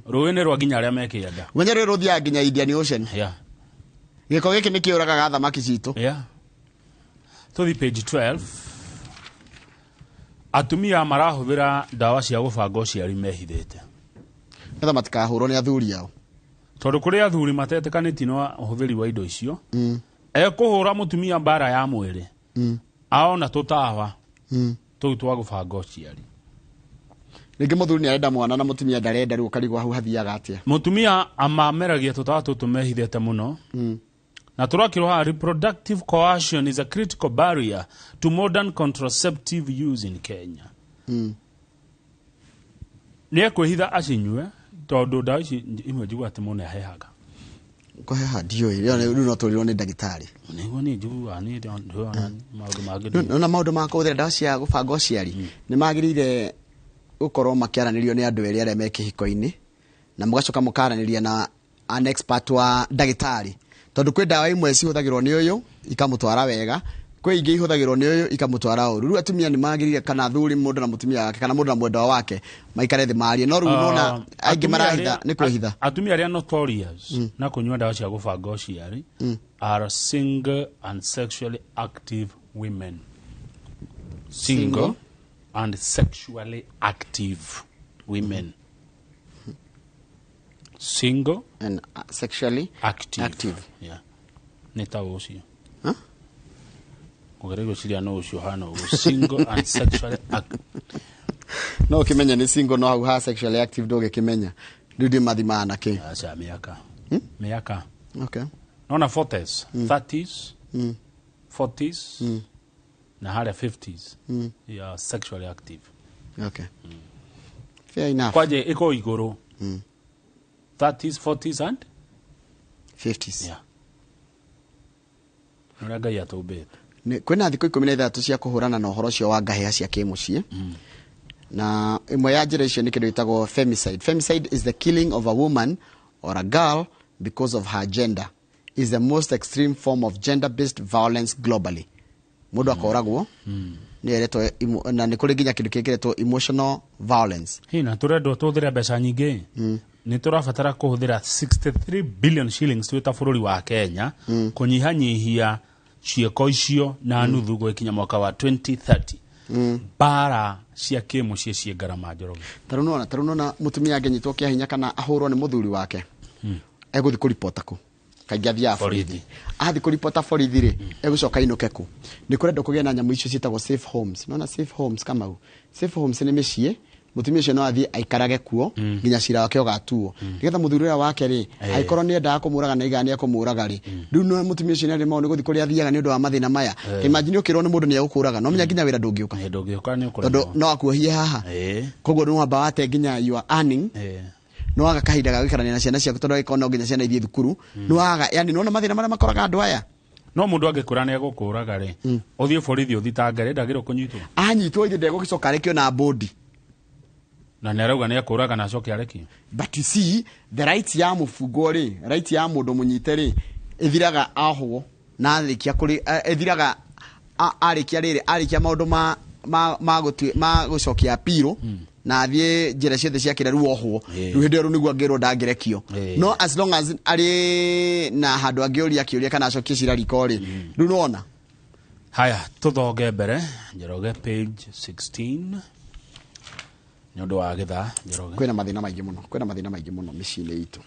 Rũĩ nĩ rwa nginya arĩa me kĩanda. Ũmenye rũĩ rũthiaga nginya Indian Ocean. Yeah. Gĩko gĩkĩ nĩ kĩũragaga thamaki citũ. Yeah. Tũthiĩ page 12. Atumia marahũthĩra ndawa cia gũbanga ũciari mehithĩte. Nĩgetha matikahũrwo nĩ athuri ao. Tondũ kũrĩ athuri matetĩkanĩtie na ũhũthĩri wa indo icio. Ekũhũra mũtumia mbara ya mwĩrĩ. Aona tũtawa tũu twa gũbanga ũciari. Rĩngĩ mũthuri nĩ arenda mwana na mũtumia ndarenda, rĩu ũkarigwo hau hathiaga atĩa. Mũtumia amameragia tũtawa tũtũ mehithĩte mũno. Na tũrakĩrwo haha, reproductive coercion is a critical barrier to modern contraceptive use in Kenya. Nĩ ekwĩhitha acinyue tondũ ndawa ici imwe njiguaga atĩ mũndũ nĩahehaga. Kũheha ndiũĩ, rĩu no tũrirwo nĩ ndagĩtarĩ. Nĩguo niĩ njiguaga niĩ ndĩrona maũndũ mangĩ. Nona maũndũ ma kũhũthĩra ndawa cia gũbanga ũciari nĩ magĩrĩire gũkorwo makĩaranĩrio nĩ andũ erĩ arĩa me kĩhiko-inĩ na mũgacoka mũkaranĩria na an expert wa ndagĩtarĩ. Tondũ kwĩ ndawa imwe cihũthagĩrwo nĩ ũyũ ikamũtwara wega, kwĩ ingĩ ihũthagĩrwo nĩ ũyũ ikamũtwara ũru. Rĩu atumia nĩ magĩrĩire kana athuri mũndũ na mũtumia wake kana mũndũ na mwendwa wake maikare thĩ marie. No rĩu nona aingĩ marahitha nĩ kwĩhitha. Atumia arĩa notorious na kũnyua ndawa cia gũbanga ũciari are single and sexually active women. Single and sexually active women. Single and sexually active. Yeah. Nĩ ta ũcio. Ũgerie gwĩciria no ũcio hana ũguo. Single and sexually active. No ũkĩmenya nĩ single no hau ha sexually active ndũgĩkĩmenya. Rĩu ndĩ mathimaga na kĩ? Aca mĩaka. Mĩaka. Okay. Nona 40s, 30s, 40s, na harĩa 50s. Yeah, sexually active. Okay. Fair enough. Kwaje iko igũrũ. 30s, 40s and 50s. Yeah. Ũrĩa Ngai atũmbĩte. Kwĩna thikũ 16 cia kũhũrana na ũhoro ũcio wa ngahĩha cia kĩmũciĩ. Na ĩmwe ya njĩra icio nĩ kĩndũ gĩtagwo femicide. Femicide is the killing of a woman or a girl because of her gender. Is the most extreme form of gender-based violence globally. Mũndũ akoragwo Nĩyo ĩretwo na nĩ kũrĩ nginya kĩndũ kĩngĩ emotional violence. Hina tũrendwo tũhũthĩre mbeca nyingĩ. Nĩ tũrabatara kũhũthĩra 63 billion shillings twĩ ta bũrũri wa Kenya kũnyihanyihia ciĩko icio na nuthu gwĩkinya mwaka wa 2030. Mbara cia kĩmũciĩ ciĩ ngarama, Njoroge. Tarĩu nona mũtumia angĩnyitwo kĩa hinya kana ahũrwo nĩ mũthuri wake, egũthiĩ kũripota kũ? Kaingĩ athiaga borithi. Athiĩ kũripota borithi rĩ, egũcoka ainũke kũ? Nĩ kũrendwo kũgĩe na nyamũ icio ciĩtagwo safe homes. Nona safe homes, Kamau, safe homes nĩ mĩciĩ mũtumia ũcio no athiĩ aikarage kuo nginya cira wake ũgatuo, nĩgetha mũthuri ũrĩa wake rĩ, angĩkorwo nĩ endaga kũmũraga na igana nĩ ekũmũraga rĩ, rĩu no mũtumia ũcio nĩ arĩ nĩ gũthiĩ kũrĩa athiaga nĩ ũndũ wa mathĩna maya. Imagine ũkĩrwo nĩ mũndũ nĩ egũkũraga, no menya nginya wĩra ndũngĩũka. Ndũngĩũka, nĩ tondũ ũkũremwo. No akuohie haha. Koguo nĩ wamba wate nginya you are earning, nĩ waga kahinda ga gũikarania na ciana ciaku, tondũ angĩkorwo no nginya ciana ithiĩ thukuru, nĩ waga, yani nĩwona mathĩna marĩa makoraga andũ aya. No mũndũ angĩkwĩra nĩ egũkũraga rĩ, ũthiĩ borithi ũthitange rĩ, ndagĩrĩirwo kũnyitwo? Anyitwo ithe ndegũgĩcoka arekio na bodi. Na nĩ arauga nĩ ekũraga na acoke arekio. But you see, the right ya mũbungwo rĩ, right ya mũndũ mũnyite rĩ, ĩthiraga ahwo na arĩkia kũrĩ ĩthiraga arĩkia rĩrĩ, arĩkia maũndũ ma gũcokia apiro na athiĩ njĩra ciothe cia kĩrĩa, rĩu ohwo. Rĩu hĩndĩ ĩyo rĩu nĩguo angĩrwo ndangĩrekio. No as long as arĩ na handũ angĩũria kĩũria kana acokie cira riko rĩ, rĩu nĩwona. Haya, tũthonge mbere, Njoroge, page 16, nĩ ũndũ wa gĩthaa, Njoroge. Kwĩna mathĩna maingĩ mũno, kwĩna mathĩna maingĩ mũno mĩciĩ-inĩ itũ.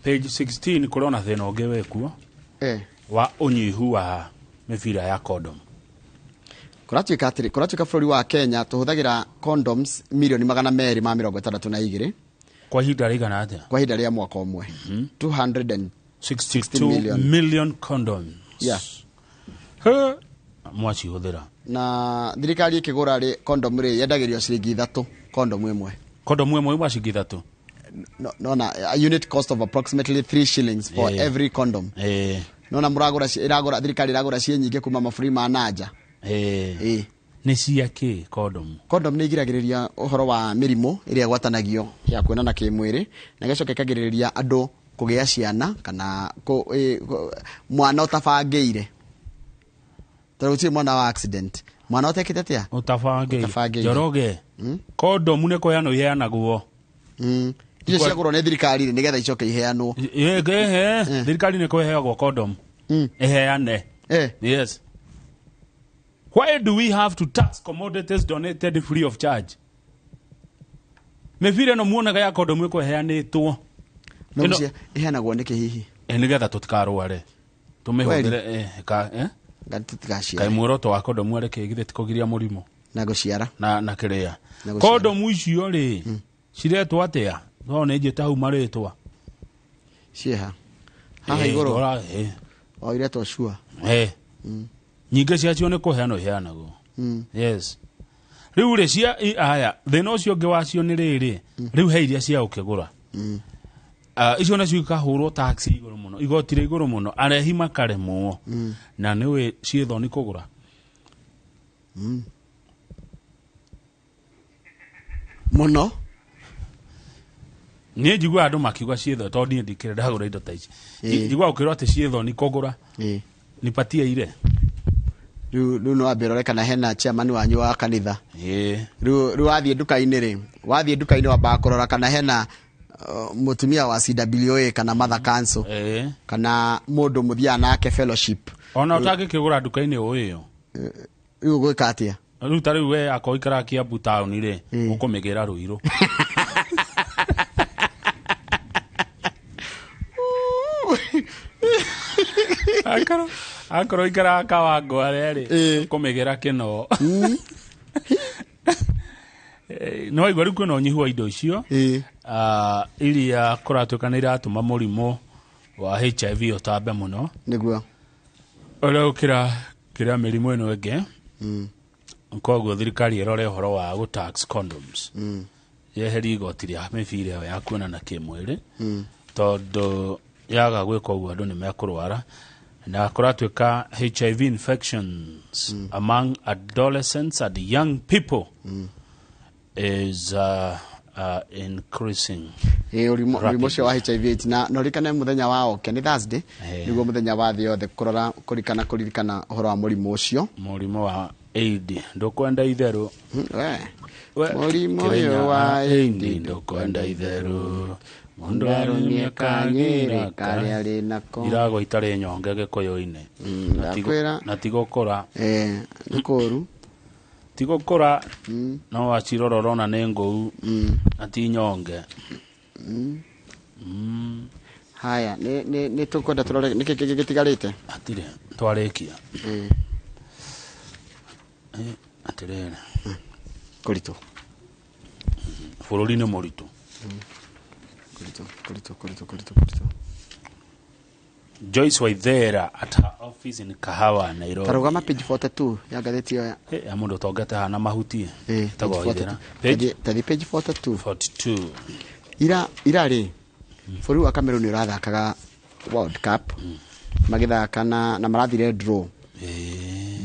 Page 16 kũrĩ ona thĩna ũngĩ wĩkuo wa ũnyihu wa mĩbira ya condom. Kũratuĩka atĩrĩ, kũratuĩka bũrũri wa Kenya tũhũthagĩra condoms mirioni 262 Kwa ihinda rĩigana atĩa? Kwa ihinda rĩa mwaka ũmwe, 260 62 million. Million condoms. He, mwacihũthĩra. Na thirikari ĩkĩgũra rĩ, condom rĩ, yendagĩrio ciringi 3 condom ĩmwe. Condom ĩmwe ima ciringi 3? No, nona a unit cost of approximately 3 shillings for every condom. Nona mũragũra ĩragũra, thirikari ĩragũra ciĩ nyingĩ kuma mabũrũri ma nanja. Nĩ cia kĩ condom? Condom nĩ igiragĩrĩria ũhoro wa mĩrimũ ĩrĩa ĩgwatanagio ya kuonana kĩmwĩrĩ, na ĩgacoka ĩkagirĩrĩria andũ kũgĩa ciana kana mwana ũtabangĩire, tondũ gũtirĩ mwana wa accident, mwana ũtekĩte atĩa? Ũtabangĩire. Ũtabangĩire. Njoroge, condom nĩ kũheanwo iheanagwo. Icio ciagũrwo nĩ thirikari rĩ, nĩgetha icoke iheanwo. Ĩĩ, thirikari nĩ kũheagwo condom ĩheane. Yes. Why do we have to tax commodities donated free of charge? Mĩbira ĩno muonaga ya condom ĩkũheanĩtwo. No iheanagwo nĩkĩ hihi? Nĩgetha tũtikarware, tũmĩhũthĩre eh? Tũtigaciare. Kaĩ muoroto wa kondomu arĩ kĩ? Githĩ ti kũgiria mũrimũ na gũciara? Na kĩrĩa Na gũciara. Kondomu icio rĩ, ciretwo atĩa? No nĩ njĩte hau marĩtwa. Ciĩha haha igũrũ? Ndora. O iretwo sure. Nyingĩ ciacio nĩ kũheanwo iheanagwo. Yes. Rĩu rĩ, cia aya, thĩna ũcio ũngĩ wacio nĩ rĩrĩ, rĩu he iria cia ũkĩgũra. Icio nacio ikahũrwo tax igũrũ mũno, igoti rĩa igũrũ mũno, arehi makaremwo na nĩwĩ ciĩ thoni kũgũra. Mũno. Niĩ njiguaga andũ makiuga ciĩ thoni, tondũ niĩ ndikĩrĩ ndagũra indo ta ici. Njiguaga ũkĩrwo atĩ ciĩ thoni kũgũra. Nipatie ile. Rĩu no wambe ũrore kana hena chairman wanyu wa kanitha. Rĩu wathiĩ nduka-inĩ rĩ, wathiĩ nduka-inĩ wambaga kũrora kana hena mũtumia wa CWA kana Mother Council kana mũndũ mũthiaga nake fellowship. Ona ũtangĩkĩgũra nduka-inĩ ũĩyo. Rĩu ũgwĩka atĩa? Rĩu ta rĩu we akorwo ikaraga Kiambu taũni rĩ, ũkũmĩgĩra Rũirũ. Akorwo ikaraga Kawangware rĩ, ũkũmĩgĩra Kĩnoo. Nĩ waigua rĩu kwĩna ũnyihu wa indo icio. Iria kũratuĩka nĩ iratũma mũrimũ wa HIV ũtambe mũno. Nĩguo. Ũrĩa ũkĩra kĩrĩa mĩrimũ ĩno ĩngĩ. Koguo thirikari ĩrore ũhoro wa gũ tax condoms, yeherie igoti rĩa mĩbira ĩyo ya kuonana kĩmwĩrĩ, tondũ yaga gwĩka ũguo andũ nĩ mekũrwara, na kũratuĩka HIV infections among adolescents and young people is increasing. Ĩ, ũrimũ ũcio wa HIV AIDS, na ũririkane mũthenya wa oke nĩ Thursday, nĩguo mũthenya wa thĩ yothe kũrora kũririkana ũhoro wa mũrimũ ũcio. Mũrimũ wa AID ndũkwenda itherũ. We, mũrimũ ũyũ Kĩrĩnya wa AID ndũkwenda itherũ, mũndũ arumie kagĩra karĩa arĩ nako. Iragwa itarĩ nyonge gĩkũyũ-inĩ. Na ti- Ndakwĩra. Na ti gũkũra. Nĩ kũũru. Ti gũkũra, no wacirora ũrona nĩ ngũu na ti nyonge. Haya, nĩ tũkwenda tũrore nĩkĩ kĩngĩ gĩtigarĩte. Hatirĩ, twarĩkia. Atĩrĩrĩ, kũritũ bũrũri nĩ mũritũ. Kũritũ, kũritũ, kũritũ, kũritũ, kũritũ. Joyce Waithera at her office in Kahawa, Nairobi. Tarũgama page 42 ya ngathĩti ĩyo. Ya mũndũ ũtongete hana mahuti. Page Waithera. 42. Tathi page 42. 42. Ira rĩ, bũrũri wa Cameroon nĩ ũrathakaga World Cup, magĩthaka na marathire draw,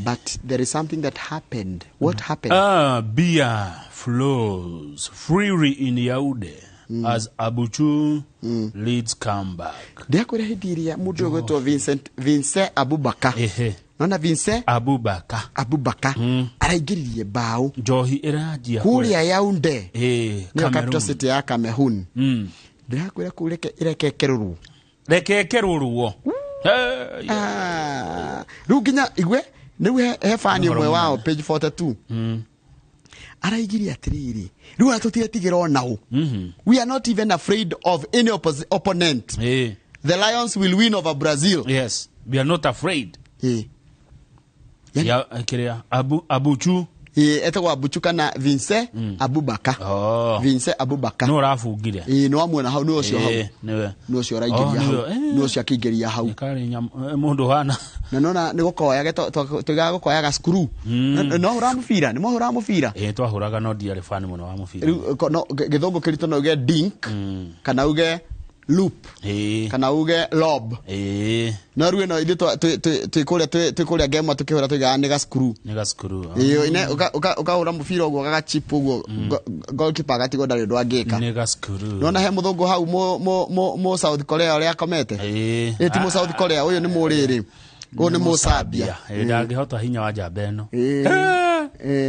but there is something that happened. What happened? Ah, beer flows freely in Yaounde as Abuchu leads comeback. Ndĩrakwĩra hĩndĩ ĩrĩa mũndũ ũyũ gwĩtwo Vincent Abubakar, nona Vincent Abubakar Abubakar araingĩririe mbaũ njohi ĩranjia kũrĩa Yaounde, nĩyo capital Cameroon. city ya Cameroon. Ndĩrakwĩra kũu reke ĩrekekerũrwo. Rekekerũrwo. Rĩu nginya igue rĩu he fani ũmwe wao page 42 araigirie atĩrĩrĩ, rĩu ona tũtiretigĩra onao, we are not even afraid of any opponent. The Lions will win over Brazil. Yes, we are not afraid. Ya kĩrĩa Abuchu. Etagwo Abuchu kana Vince Abubakar. Vince Abubakar nĩ ũrabungire. Nĩ wamuona hau, nĩ ũcio hau. Nĩwe. Nĩ ũcio ũraingĩria hau. Nĩ ũcio akĩingĩria hau. Karĩ mũndũ hana. Na nona nĩ gũkoya tuigaga gũkoyaga screw. No hũra mũbira, nĩ mwahũra mũbira. Twahũraga no ndiarĩ fan mũno wa mũbira. Rĩu no gĩthũngũ kĩritũ no uge dink kana uge loop kana uge lob. No rĩu ĩno ithuĩ twĩ kũrĩa twĩ kũrĩa ngema tũkĩhũra tuigaga nĩ ga-screw. Nĩ ga-screw. Ĩĩ, ũkahũra mũbira ũguo gagachip ũguo, goalkeeper agatigwo ndarĩ ũndũ angĩka. Nĩ ga-screw. Nona he mũthũngũ hau mũ South Korea ũrĩa akomete. Ĩ ti mũ South Korea, ũyũ nĩ mũrĩrĩ. Ũyũ nĩ mũ Serbia. Ndangĩhota hinya wa njamba ĩno.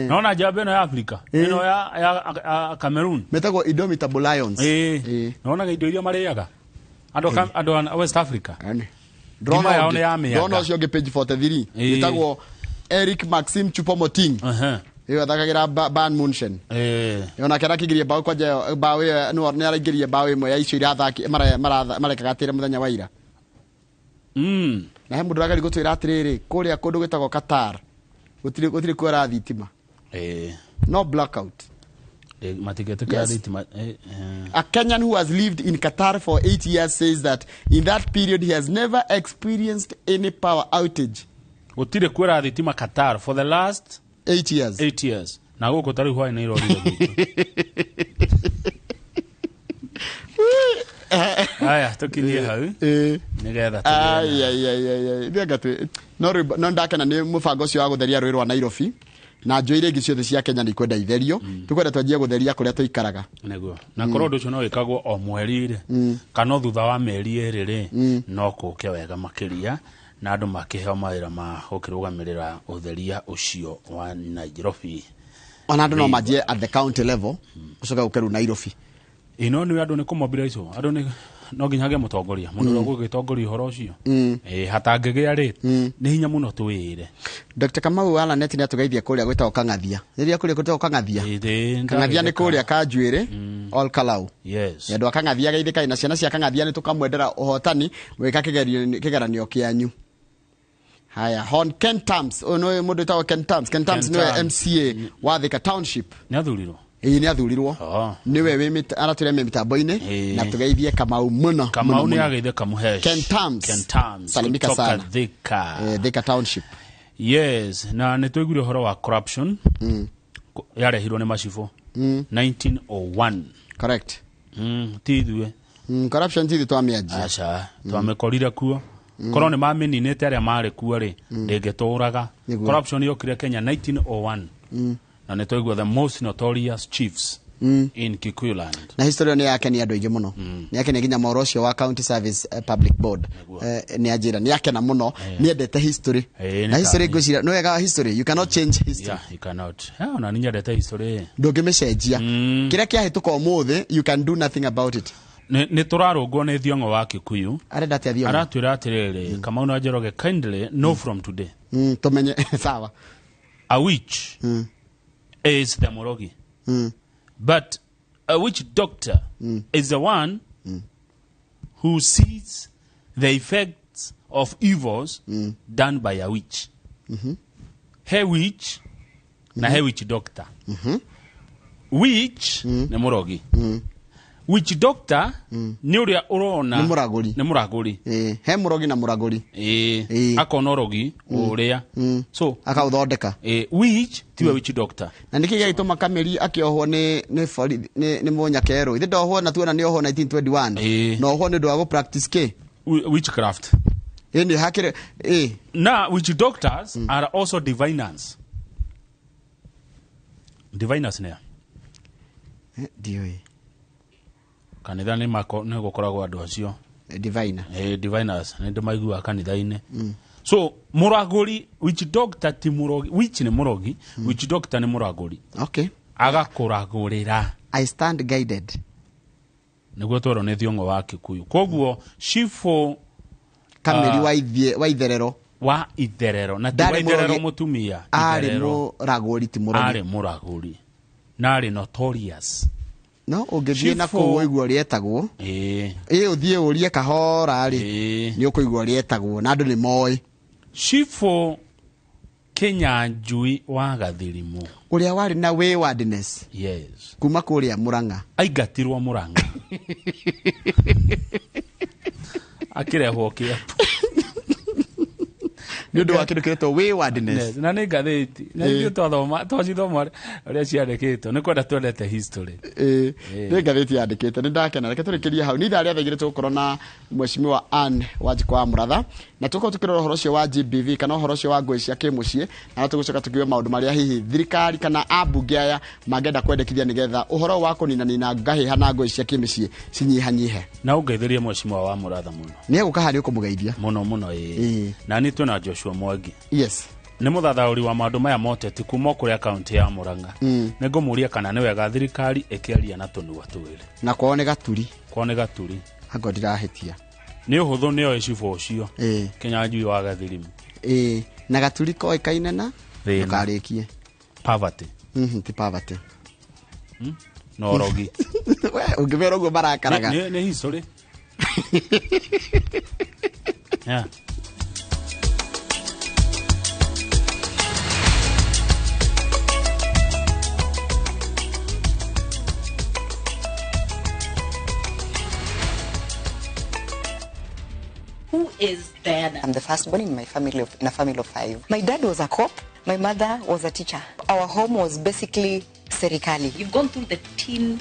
Nona njamba ĩno ya Africa, ĩno ya Cameroon. Metagwo Indomitable Lions. Nonaga indo iria marĩaga andũ a West Africa. Ngima yao nĩ ya mĩanga. Ndrona ũcio ũngĩ page 43. Ĩtagwo Eric Maxim Choupo-Moting. Ĩyo athakagĩra Bayern Munchen. Onake arakĩingĩria mbaũ kwanja ĩyo, mbaũ ĩyo nĩ araingĩria mbaũ ĩmwe ya icio irathaki marekaga atĩrĩ mũthenya wa ira. Na he mũndũ ũrageria gũtwĩra atĩrĩrĩ, kũrĩa kũndũ gwĩtagwo Qatar gũtirĩ kwera thitima. No blackout. Matingetĩkĩra thitima. A Kenyan who has lived in Qatar for 8 years says that in that period he has never experienced any power outage. Gũtirĩ kwera thitima Qatar for the last 8 years. 8 years. Na gũkũ tarĩu hwaĩ nĩ irorire gwitũ. Aya, tũkinyie hau. Nĩgetha tũgĩe Ai, ai, ai, ai, ai. Ithuĩ anga no rwĩmbo- no ndakena nĩ mũbango ũcio wa gũtheria rũĩ rwa Nairobi na njũĩ iria ingĩ ciothe cia Kenya nĩ ikwenda itherio. Tũkwenda twanjie gũtheria kũrĩa tũikaraga. Nĩguo. Na korwo ũndũ ũcio no wĩkagwo o mweri rĩ, kana o thutha wa mĩeri 2 rĩ, no kũke wega makĩria na andũ makĩheo mawĩra ma gũkĩrũgamĩrĩra ũtheria ũcio wa Nairobi. Ona andũ no manjie at the county level, ũcoke ũke rĩu Nairobi. Ĩno nĩ andũ nĩ kũmobilize, andũ nĩ no nginya hagĩe mũtongoria, mũndũ ũrĩa ũgũgĩtongoria ũhoro ũcio. Hatangĩgĩa rĩ, nĩ hinya mũno twĩĩre. Dr. Kamau wa Lanet nĩ atũgeithia kũrĩa gwĩtagwo Kang'athia. Rĩrĩa kũrĩa gwĩtagwo Kang'athia. Kang'athia nĩ kũrĩa Kanjuĩrĩ, Ol Kalou. Andũ a Kang'athia geithĩkai na ciana cia Kang'athia nĩ tũkamwendera ũhotani gwĩka kĩgeranio kĩanyu. Haya, Hon Ken Tams, ũyũ nĩ mũndũ wĩtagwo Ken Tams. Ken Tams Ken nĩwe Tams. MCA wa Thika Township. Nĩ athurirwo? Ĩĩ, nĩ athurirwo. Nĩwe wĩ aratwĩra me mĩtambo-inĩ na tũgeithie Kamau mũno. Kamau mũno, nĩ mũno. ageithie Kamuhesh. Ken Tams. Ken Tams. Salimika kutoka sana. Thika. Thika Township. Yes, na nĩ twaiguire ũhoro wa corruption. Yarehirwo nĩ macibũ. 1901. Correct. Ti ithuĩ. Corruption ti ithuĩ twamĩanjia. Aca, twamĩkorire kuo. Korwo nĩ mamĩninĩte arĩa marĩ kuo rĩ, ndĩngĩtũraga. Nĩguo. Corruption yokire Kenya 1901. Na nĩ twaigua the most notorious chiefs. In Kikuyu land. Na history ĩyo nĩ yakenia andũ aingĩ mũno, nĩ yakenia nginya mohoro ũcio wa County Service Public Board. Nĩ anjĩra nĩ akena mũno, nĩ endete history. Nĩ Na history, ta- ngwĩciria nĩ wega wa history, you cannot change history. Yeah, you cannot. Yeah, ona nĩ nyendete history. Ndũngĩmĩcenjia. Kĩrĩa kĩahĩtũka ũmũthĩ, you can do nothing about it. Nĩ tũrarũngwo nĩ Thiong'o wa Kikuyu. Arenda atĩa Thiong'o? Aratwĩra atĩrĩrĩ, Kamau na Njoroge, kindly know from today, Tũmenye sawa. A witch is the mũrogi, but a witch doctor is the one who sees the effects of evils done by a witch. He witch na he witch doctor. Witch nĩ mũrogi, witch doctor nĩ ũrĩa ũrona. Nĩ mũragũri. Nĩ mũragũri. Ĩĩ, he mũrogi na mũragũri. Ĩĩ, akona ũrogi ũrĩa so akaũthondeka. Ĩĩ, witch tiwe witch doctor. Na nĩkĩ gĩagĩtũma Kamĩri akĩohwo nĩ borithi nĩ mũnyakerũ ithe ndohwo na tuona nĩ ohwo 1921 na ohwo nĩ ũndũ wa gũ practice kĩ? Witchcraft. Ĩ nĩ hakĩrĩ ĩ. Na witch doctors are also diviners. Diviners nĩa? Ndiũĩ. Kanitha nĩ mako nĩ gũkoragwo andũ acio. Diviner. Diviners nĩ ndĩmaiguaga kanitha-inĩ. So mũragũri, witch doctor ti mũrogi. Witch nĩ mũrogi, witch doctor nĩ mũragũri. Okay. Agakũragũrĩra. I stand guided. Nĩguo twerwo nĩ Thiong'o wa Kikuyu. Koguo cibũ Kamĩri wa itherero. Wa itherero na ti Ndarĩ wa itherero mũrogi. mũtumia. Arĩ Itherero. mũragũri, ti mũrogi. Arĩ mũragũri na arĩ notorious. No ũngĩthiĩ na Cibũ- kũu ũigua ũrĩa etagwo. Ĩĩ. Ĩ ũthiĩ ũrie kahora rĩ, nĩ ũkũigua ũrĩa etagwo na andũ nĩ moĩ. Cibũ Kĩnyanjui wa Gathirimu. Ũrĩa warĩ na waywardness. Yes. Kuma kũrĩa Mũrang'a. Aingatirwo Mũrang'a akĩrehwo Kĩambu. Nĩ ũndũ wa kĩndũ kĩretwo waywardness. Yes, na nĩ ngathĩti na ithuĩ twathoma twacithoma ũrĩa ciandĩkĩtwo nĩ kwenda twendete history. Ĩĩ, nĩ ngathĩti yandĩkĩte. Nĩ ndakena. Reke tũrĩkĩrie hau. Nĩ ithaa rĩa 2:00 tũgũkorwo na Mheshimiwa Ann Wanjikũ wa Mũratha na tũkorwo tũkĩrora ũhoro ũcio wa GBV kana ũhoro ũcio wa ngũĩ cia kĩmũciĩ, na tũgũcoka tũkiuge maũndũ marĩa hihi thirikari kana ambunge aya mangĩenda kwendekithia nĩgetha ũhoro wa kũninanina ngahĩha na ngũĩ cia kĩmĩciĩ cinyihanyihe. Na ũngeithĩrie Mheshimiwa wa Mũratha mũno. Nĩ egũka harĩ ũkũmũgeithia. Mũno mũno, ĩĩ. Na nĩ twĩna Joshua Mwangi. Yes. Nĩ mũthathaũri wa maũndũ maya moteti kuma o kũrĩa kaũntĩ ya Mũrang'a. Nĩ ngũmũria kana nĩ wega thirikari ĩkĩaria na tũnua twĩrĩ. Na kwao nĩ Gaturi. Kwao nĩ Gaturi. Angorwo ndirahĩtia. Nĩ ũhũthũ nĩoĩ cibũ ũcio. Ĩĩ. Kĩnyanjui wa Gathirimu. Ĩĩ, na Gaturi koĩkaine na Thĩna. ndũkarĩkie. Poverty. Ti poverty. Na ũrogi. We ũngĩmera ũguo marakaraga. Nĩ history. Yeah. Who is Diana? I'm the firstborn in my family in a family of 5. My dad was a cop. My mother was a teacher. Our home was basically serikali. You've gone through the teen